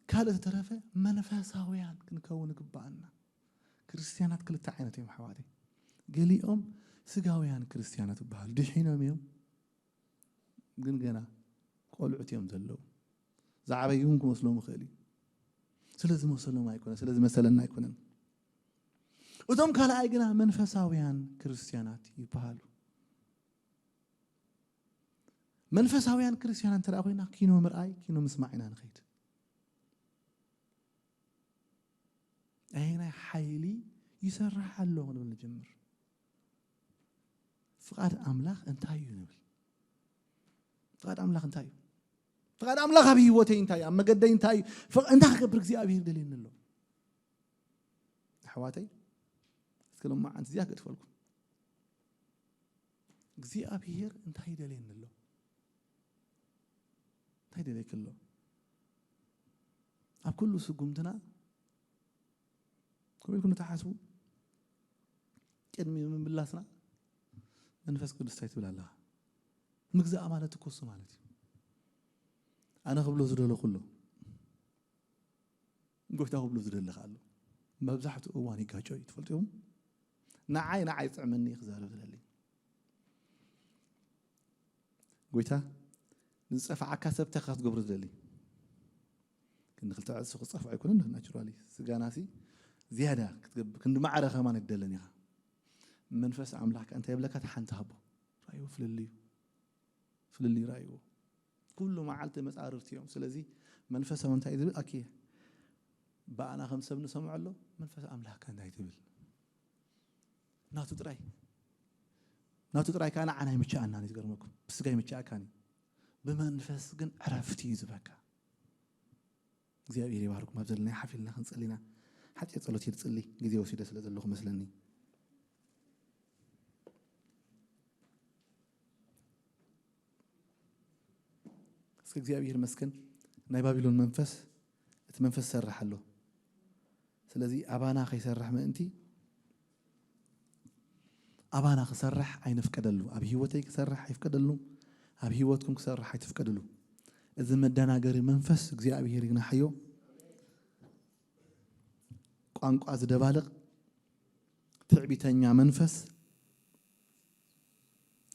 ካልእ ዝተረፈ መንፈሳውያን ክንከውን ይግብኣና። ክርስትያናት ክልተ ዓይነት እዮም ኣሕዋተይ። ገሊኦም ስጋውያን ክርስትያናት ይበሃሉ፣ ድሒኖም እዮም፣ ግን ገና ቆልዑት እዮም ዘለዉ። ዝዓበዩ እውን ክመስሎም ይኽእል እዩ። ስለ ዝመሰሎም ኣይኮነን፣ ስለ ዝመሰለና ኣይኮነን። እቶም ካልኣይ ግና መንፈሳውያን ክርስትያናት ይበሃሉ። መንፈሳውያን ክርስትያናት እንተ ደኣ ኮይና፣ ኪኖ ምርኣይ፣ ኪኖ ምስማዕ ኢና ንኸይድ። ኣየናይ ሓይሊ ይሰርሕ ኣሎ ክንብል ንጀምር። ፍቓድ ኣምላኽ እንታይ እዩ ንብል። ፍቓድ ኣምላኽ እንታይ እዩ? ፍቓድ ኣምላኽ ኣብ ህይወተይ እንታይ እዩ? ኣብ መገደይ እንታይ እዩ? ፍቕ-፣ እንታይ ክገብር እግዚኣብሔር ደልየኒ ኣሎ? ኣሕዋተይ፣ እስከ ሎማዓንቲ እዚኣ ክገድፈልኩም። እግዚኣብሔር እንታይ ይደልየኒ ኣሎ? እንታይ ይደልየኪ ኣሎ? ኣብ ኩሉ ስጉምትና ከምኡ ኢልኩም ንትሓስቡ፣ ቅድሚ ምምላስና መንፈስ ቅዱስ እንታይ ትብል ኣለኻ? ምግዛእ ማለት እኮ እሱ ማለት እዩ። ኣነ ክብሎ ዝደለኹ ኣሎ። ጎይታ ክብሎ ዝደሊ ከኣ ኣሎ። መብዛሕትኡ እዋን ይጋጮ እዩ፣ ትፈልጡ ኢኹም። ንዓይ፣ ንዓይ ጥዕመኒ ክዛረብ ዝደሊ። ጎይታ፣ ንዝጸፍዓካ ሰብ እንታይ ክትገብሮ ዝደሊ? ክንዲ ክልተ ዕጽፊ ክጸፍዖ ኣይኮነን፣ ናቹራሊ። ስጋናሲ ዝያዳ ክትገብር፣ ክንዲ ማዕረ ከማን ኣይትደልን ኢኻ። መንፈስ ኣምላኽ ከኣ እንታይ ይብለካ? እቲ ሓንቲ ሃቦ። ራእይዎ ፍልልዩ። ፍልልይ ራእይዎ። ኩሉ መዓልቲ መጻርርቲ እዮም። ስለዚ መንፈሳዊ እንታይ ዝብል? ኣኪ ብኣና ከም ሰብ ንሰምዖ ኣሎ፣ መንፈስ ኣምላኽ ከ እንታይ ትብል? ናቱ ጥራይ፣ ናቱ ጥራይ ከኣ ንዓና ይምችኣና እዩ። ዝገርመኩም፣ ብስጋ ይምችኣካን እዩ፣ ብመንፈስ ግን ዕረፍቲ እዩ ዝበካ። እግዚኣብሔር ይባርኩም። ኣብ ዘለና ሓፊልና ክንጽሊ ኢና። ሓጺር ጸሎት እየ ዝጽሊ፣ ግዜ ወሲደ ስለ ዘለኹ መስለኒ። እስከ እግዚኣብሔር ይመስገን። ናይ ባቢሎን መንፈስ፣ እቲ መንፈስ ይሰርሕ ኣሎ። ስለዚ ኣባና ከይሰርሕ ምእንቲ፣ ኣባና ክሰርሕ ኣይንፍቀደሉ። ኣብ ህይወተይ ክሰርሕ ኣይፍቀደሉ። ኣብ ህይወትኩም ክሰርሕ ኣይትፍቀድሉ። እዚ መደናገሪ መንፈስ እግዚኣብሔር ይግናሓዮ። ቋንቋ ዝደባልቕ ትዕቢተኛ መንፈስ፣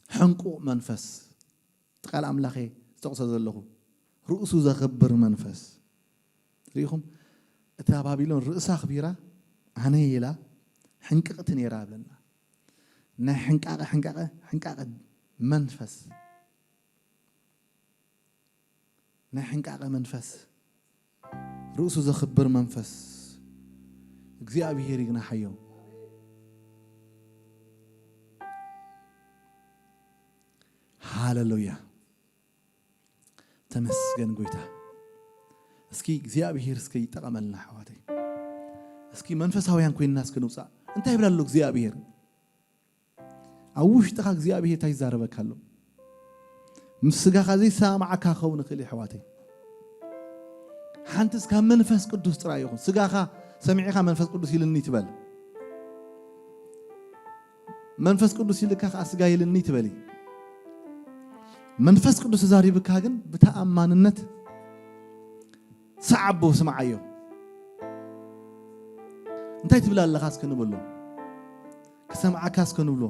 ሕንቁቕ መንፈስ፣ እቲ ቃል ኣምላኽ እየ ዝጠቕሶ ዘለኹ፣ ርእሱ ዘኽብር መንፈስ። ርኢኹም፣ እታ ባቢሎን ርእሳ ኣኽቢራ፣ ኣነ ኢላ ሕንቅቕቲ ነይራ ብለና። ናይ ሕንቃቐ፣ ሕንቃቐ፣ ሕንቃቐ መንፈስ፣ ናይ ሕንቃቐ መንፈስ፣ ርእሱ ዘኽብር መንፈስ እግዚኣብሔር ይግናሓዮ። ሃሌሉያ፣ ተመስገን ጎይታ። እስኪ እግዚኣብሔር እስከ ይጠቐመልና ኣሕዋተይ። እስኪ መንፈሳውያን ኮይንና እስከ ንውፃእ። እንታይ ይብላ ኣሎ እግዚኣብሔር? ኣብ ውሽጥኻ እግዚኣብሔር እንታይ ይዛረበካ ኣሎ? ምስ ስጋኻ ዘይሰማማዓካ ክኸውን ይኽእል እዩ ኣሕዋተይ። ሓንቲ እስካ መንፈስ ቅዱስ ጥራይ ይኹን። ስጋኻ ሰሚዕኻ መንፈስ ቅዱስ ኢልኒ ትበል። መንፈስ ቅዱስ ኢልካ ከኣ ስጋ ኢልኒ ትበሊ። መንፈስ ቅዱስ ተዛሪብካ ግን ብተኣማንነት ሰዓቦ ስምዓዮ። እንታይ ትብል ኣለኻ እስከ ንበሎ። ክሰምዓካ እስከ ንብሎ።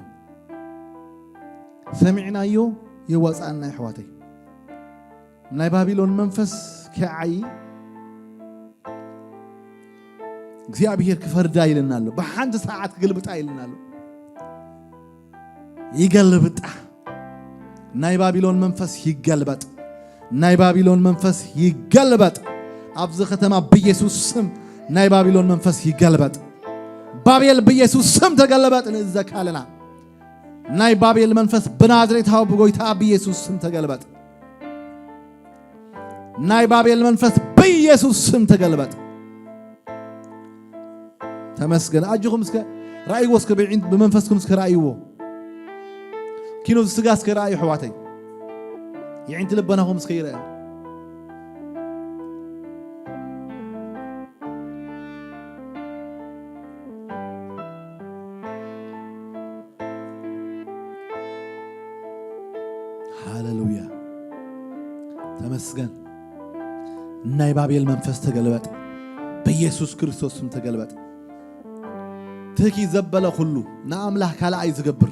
ሰሚዕናዮ የዋፅኣና ኣሕዋተይ። ናይ ባቢሎን መንፈስ ከይዓዪ እግዚኣብሔር ክፈርዳ ኢልና ኣሎ። ብሓንቲ ሰዓት ክግልብጣ ኢልና ኣሎ። ይገልብጣ። ናይ ባቢሎን መንፈስ ይገልበጥ። ናይ ባቢሎን መንፈስ ይገልበጥ። ኣብዚ ከተማ ብኢየሱስ ስም ናይ ባቢሎን መንፈስ ይገልበጥ። ባቤል ብኢየሱስ ስም ተገልበጥ። ንእዘካ ኣለና። ናይ ባቤል መንፈስ ብናዝሬታዊ ብጎይታ ብኢየሱስ ስም ተገልበጥ። ናይ ባቤል መንፈስ ብኢየሱስ ስም ተገልበጥ። ተመስገን። ኣጆኹም እስከ ራእይዎ፣ እስከ ብዒንት ብመንፈስኩም እስከ ራእይዎ። ኪኖ ስጋ እስከ ራእዩ ኣሕዋተይ። የዒንቲ ልበናኹም እስከ ይረአ። ሃሌሉያ። ተመስገን። ናይ ባቤል መንፈስ ተገልበጥ። ብኢየሱስ ክርስቶስ ስም ተገልበጥ። ትኪ ዘበለ ኩሉ ንኣምላኽ ካልኣይ ዝገብር።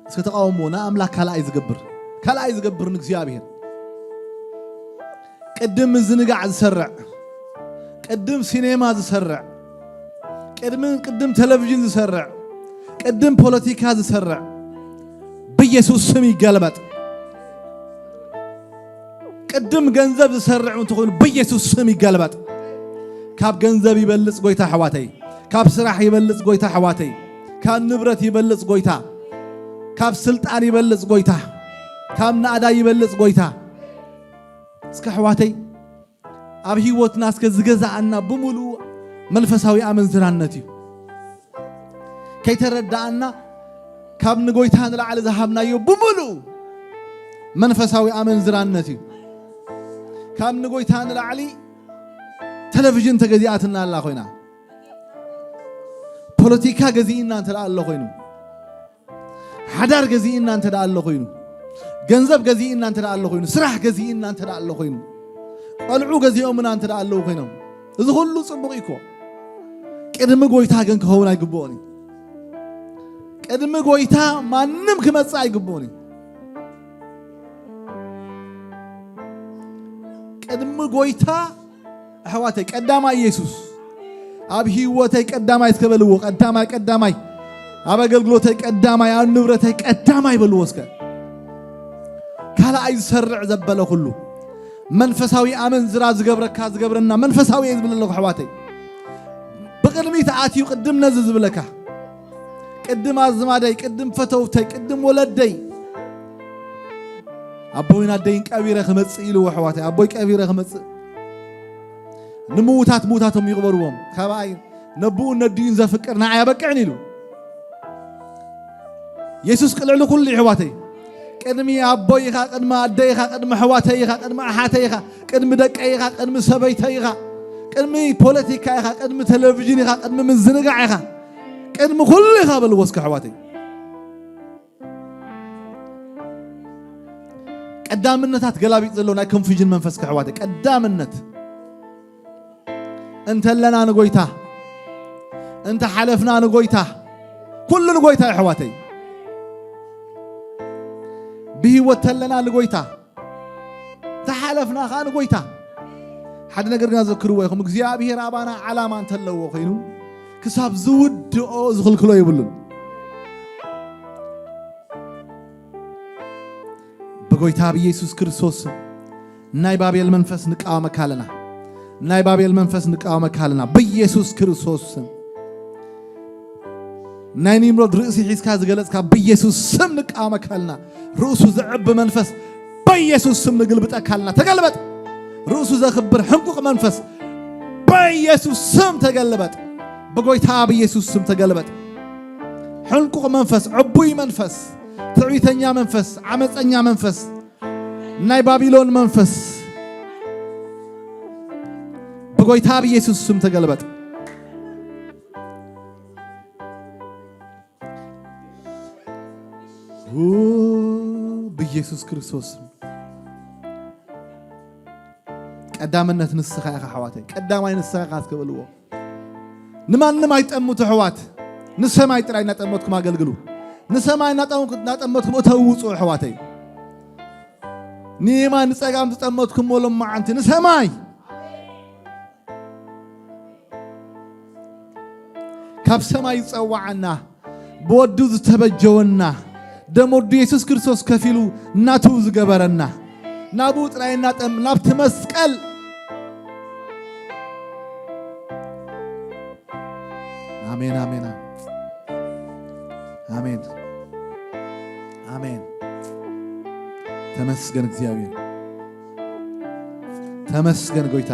እስከ ተቃውሞ ንኣምላኽ ካልኣይ ዝገብር። ካልኣይ ዝገብር ንእግዚኣብሔር። ቅድም ምዝንጋዕ ዝሰርዕ፣ ቅድም ሲኔማ ዝሰርዕ፣ ቅድም፣ ቅድም ቴሌቪዥን ዝሰርዕ፣ ቅድም ፖለቲካ ዝሰርዕ፣ ብኢየሱስ ስም ይገልበጥ። ቅድም ገንዘብ ዝሰርዕ እንተኾይኑ ብኢየሱስ ስም ይገልበጥ። ካብ ገንዘብ ይበልጽ ጎይታ ኣሕዋተይ። ካብ ስራሕ ይበልጽ ጎይታ ኣሕዋተይ። ካብ ንብረት ይበልጽ ጎይታ። ካብ ስልጣን ይበልጽ ጎይታ። ካብ ናእዳ ይበልጽ ጎይታ። እስከ ኣሕዋተይ ኣብ ህይወትና እስከ ዝገዛኣና ብምሉኡ መንፈሳዊ ኣመንዝራነት እዩ። ከይተረዳኣና ካብ ንጎይታ ንላዕሊ ዝሃብናዮ ብምሉኡ መንፈሳዊ ኣመንዝራነት እዩ። ካብ ንጎይታ ንላዕሊ ቴሌቪዥን ተገዚኣትና ኣላ ኮይና፣ ፖለቲካ ገዚእና እንተ ደኣ ኣሎ ኮይኑ፣ ሓዳር ገዚእና እንተ ደኣ ኣሎ ኮይኑ፣ ገንዘብ ገዚእና እንተ ደኣ ኣሎ ኮይኑ፣ ስራሕ ገዚእና እንተ ደኣ ኣሎ ኮይኑ፣ ቆልዑ ገዚኦምና እንተ ደኣ ኣለዉ ኮይኖም፣ እዚ ኩሉ ጽቡቕ እዩ እኮ። ቅድሚ ጎይታ ግን ክኸውን ኣይግብኦን እዩ። ቅድሚ ጎይታ ማንም ክመጽእ ኣይግብኦን እዩ። ቅድሚ ጎይታ ኣሕዋተይ፣ ቀዳማይ ኢየሱስ። ኣብ ህይወተይ ቀዳማይ እስከ በልዎ። ቀዳማይ፣ ቀዳማይ። ኣብ ኣገልግሎተይ ቀዳማይ፣ ኣብ ንብረተይ ቀዳማይ በልዎ እስከ። ካልኣይ ዝሰርዕ ዘበለ ኩሉ። መንፈሳዊ ኣመንዝራ ዝገብረካ፣ ዝገብረና መንፈሳዊ እየ ዝብል ኣለኹ ኣሕዋተይ። ብቕድሚት ኣትዩ ቅድም ነዚ ዝብለካ። ቅድም ኣዝማደይ፣ ቅድም ፈተውተይ፣ ቅድም ወለደይ። ኣቦይን ኣደይን ቀቢረ ክመጽእ ኢሉ ኣሕዋተይ። ኣቦይ ቀቢረ ክመጽእ። ንምዉታት ምዉታቶም ይቕበርዎም። ካባኣይ ነብኡን ነዲኡን ዘፍቅር ንዓይ ኣበቅዕን ኢሉ። የሱስ ቅልዕሊ ኩሉ ኣሕዋተይ። ቅድሚ ኣቦይ ኢኻ፣ ቅድሚ ኣደይ ኢኻ፣ ቅድሚ ኣሕዋተይ ኢኻ፣ ቅድሚ ኣሓተይ ኢኻ፣ ቅድሚ ደቀይ ኢኻ፣ ቅድሚ ሰበይተይ ኢኻ፣ ቅድሚ ፖለቲካ ኢኻ፣ ቅድሚ ቴሌቪዥን ኢኻ፣ ቅድሚ ምዝንጋዕ ኢኻ፣ ቅድሚ ኩሉ ኢኻ በልዎ እስከ ኣሕዋተይ። ቀዳምነታት ገላቢጥ ዘሎ ናይ ኮንፊዥን መንፈስ ከሕዋተ ቀዳምነት እንተለና ንጎይታ፣ እንተ ሓለፍና ንጎይታ፣ ኩሉ ንጎይታ የሕዋተይ። ብህይወት ተለና ንጎይታ፣ ተሓለፍና ኸዓ ንጎይታ። ሓደ ነገር ግና ዘክርዎ ኢኹም፣ እግዚኣብሔር ኣባና ዓላማ እንተለዎ ኮይኑ ክሳብ ዝውድኦ ዝኽልክሎ የብሉን። ብጎይታ ብኢየሱስ ክርስቶስ ናይ ባቤል መንፈስ ንቃወመካ ኣለና። ናይ ባቤል መንፈስ ንቃወመካ ኣለና ብኢየሱስ ክርስቶስ ስም። ናይ ኒምሮድ ርእሲ ሒዝካ ዝገለጽካ ብኢየሱስ ስም ንቃወመካ ኣለና። ርእሱ ዘዕቢ መንፈስ ብኢየሱስ ስም ንግልብጠካ ኣለና። ተገልበጥ። ርእሱ ዘኽብር ሕንቁቕ መንፈስ ብኢየሱስ ስም ተገልበጥ። ብጎይታ ብኢየሱስ ስም ተገልበጥ። ሕንቁቕ መንፈስ፣ ዕቡይ መንፈስ፣ ትዕቢተኛ መንፈስ፣ ዓመፀኛ መንፈስ፣ ናይ ባቢሎን መንፈስ ብጎይታ ብኢየሱስ ስም ተገልበጥ። ኡ፣ ብኢየሱስ ክርስቶስ ስም። ቀዳምነት ንስኻ ኢኻ ኣሕዋተይ። ቀዳማይ ንስኻ ኢኻ እስከ በልዎ። ንማንም ኣይጠምቱ ኣሕዋት። ንሰማይ ጥራይ እናጠመትኩም ኣገልግሉ። ንሰማይ እናጠም-፣ እናጠመትኩም እተው ውጹ ኣሕዋተይ። ንየማን ንጸጋም ዝጠመትኩሞ ሎማዓንቲ ንሰማይ። ካብ ሰማይ ዝጸዋዓና፣ ብወዱ ዝተበጀወና፣ ደም ወዱ የሱስ ክርስቶስ ከፊሉ ናቱ ዝገበረና፣ ናብኡ ጥራይ እናጠም-፣ ናብቲ መስቀል። ኣሜን፣ ኣሜን፣ ኣሜን። ኣሜን። ኣሜን። ተመስገን እግዚኣብሔር። ተመስገን ጎይታ።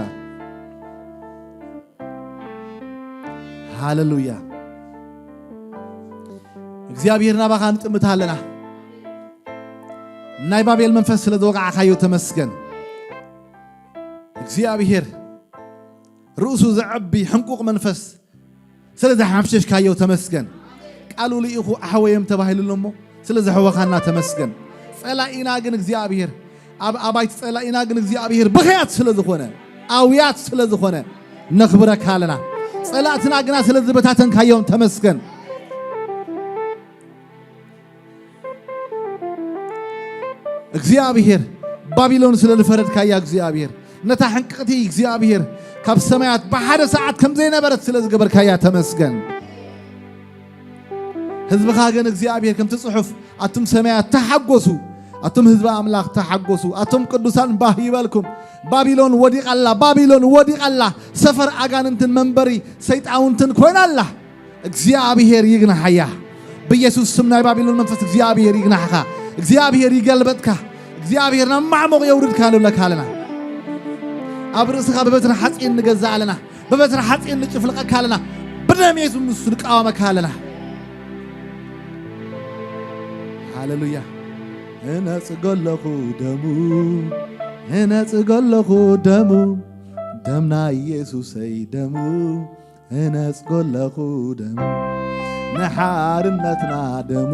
ሃሌሉያ። እግዚኣብሔር ናባኻ ንጥምት ኣለና። ናይ ባቤል መንፈስ ስለ ዝወጋዕካዮ ተመስገን። እግዚኣብሔር ርእሱ ዘዐቢ ሕንቁቕ መንፈስ ስለ ዘሓምሸሽካዮ ተመስገን። ቃሉ ልኢኹ ኣሕወዮም ተባሂሉ ኣሎ እሞ ስለ ዘሕወኻና ተመስገን። ጸላኢና ግን እግዚኣብሔር ኣብ ኣባይቲ ጸላኢና ግን እግዚኣብሔር ብኽያት ስለ ዝኾነ፣ ኣውያት ስለ ዝኾነ ነኽብረካ ኣለና። ጸላእትና ግና ስለ ዝበታተንካዮም ተመስገን። እግዚኣብሔር ባቢሎን ስለ ዝፈረድካያ እግዚኣብሔር ነታ ሕንቅቕቲ እግዚኣብሔር ካብ ሰማያት ብሓደ ሰዓት ከም ዘይነበረት ስለ ዝገበርካያ ተመስገን። ህዝብኻ ግን እግዚኣብሔር ከምቲ ጽሑፍ ኣቱም ሰማያት ተሓጎሱ፣ ኣቱም ህዝቢ ኣምላኽ ተሓጎሱ፣ ኣቱም ቅዱሳን ባህ ይበልኩም። ባቢሎን ወዲቓላ፣ ባቢሎን ወዲቓላ። ሰፈር ኣጋንንትን መንበሪ ሰይጣውንትን ኮይና ኣላ። እግዚኣብሔር ይግናሓያ። ብኢየሱስ ስም ናይ ባቢሎን መንፈስ እግዚኣብሔር ይግናሕኻ። እግዚኣብሔር ይገልበጥካ። እግዚኣብሔር ናብ ማዕሙቕ የውርድካ ንብለካ ኣለና። ኣብ ርእስኻ ብበትሪ ሓጺን ንገዛእ ኣለና። ብበትሪ ሓጺን ንጭፍልቐካ ኣለና። ብደም የሱስ ንቃወመካ ኣለና። ሃሌሉያ። እነጽጎ ኣለኹ ደሙ፣ እነጽጎ ኣለኹ ደሙ፣ ደም ናይ ኢየሱሰይ ደሙ፣ እነጽጎ ኣለኹ ደሙ፣ ንሓርነትና ደሙ፣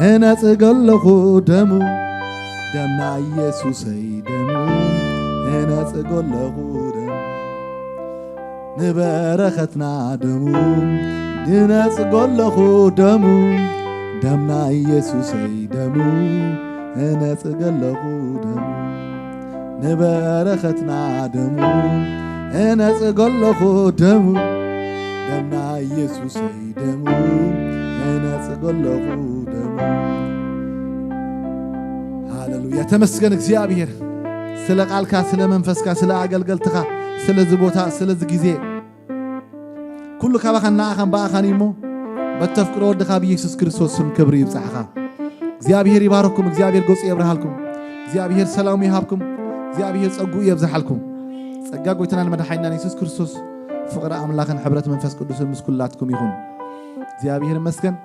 እነጽጎ ኣለኹ ደሙ፣ ደም ናይ ኢየሱሰይ ደሙ፣ እነጽጎ ኣለኹ ደሙ፣ ንበረኸትና ደሙ፣ እነጽጎ ኣለኹ ደሙ፣ ደም ናይ ኢየሱሰይ ደሙ፣ እነጽጎ ኣለኹ ደሙ፣ ንበረኸትና ደሙ፣ እነጽጎ ኣለኹ ደሙ፣ ደም ናይ ኢየሱሰይ ደሙ፣ እነጽጎ ኣለኹ ደሙ። ሃሌሉያ። ተመስገን እግዚኣብሔር፣ ስለ ቃልካ፣ ስለ መንፈስካ፣ ስለ ኣገልገልትኻ፣ ስለዚ ቦታ፣ ስለዚ ግዜ። ኩሉ ካባኻን ንኣኻን ብኣኻን እዩ እሞ፣ በተፍቅሮ ወድኻ ብኢየሱስ ክርስቶስ ስም ክብሪ ይብጻሕኻ። እግዚኣብሔር ይባርኩም፣ እግዚኣብሔር ገጹ የብርሃልኩም፣ እግዚኣብሔር ሰላሙ ይሃብኩም፣ እግዚኣብሔር ጸግኡ የብዝሓልኩም። ጸጋ ጎይታናን መድሓኒናን የሱስ ክርስቶስ፣ ፍቕሪ ኣምላኽን ሕብረት መንፈስ ቅዱስን ምስ ኩላትኩም ይኹን። እግዚኣብሔር ይመስገን።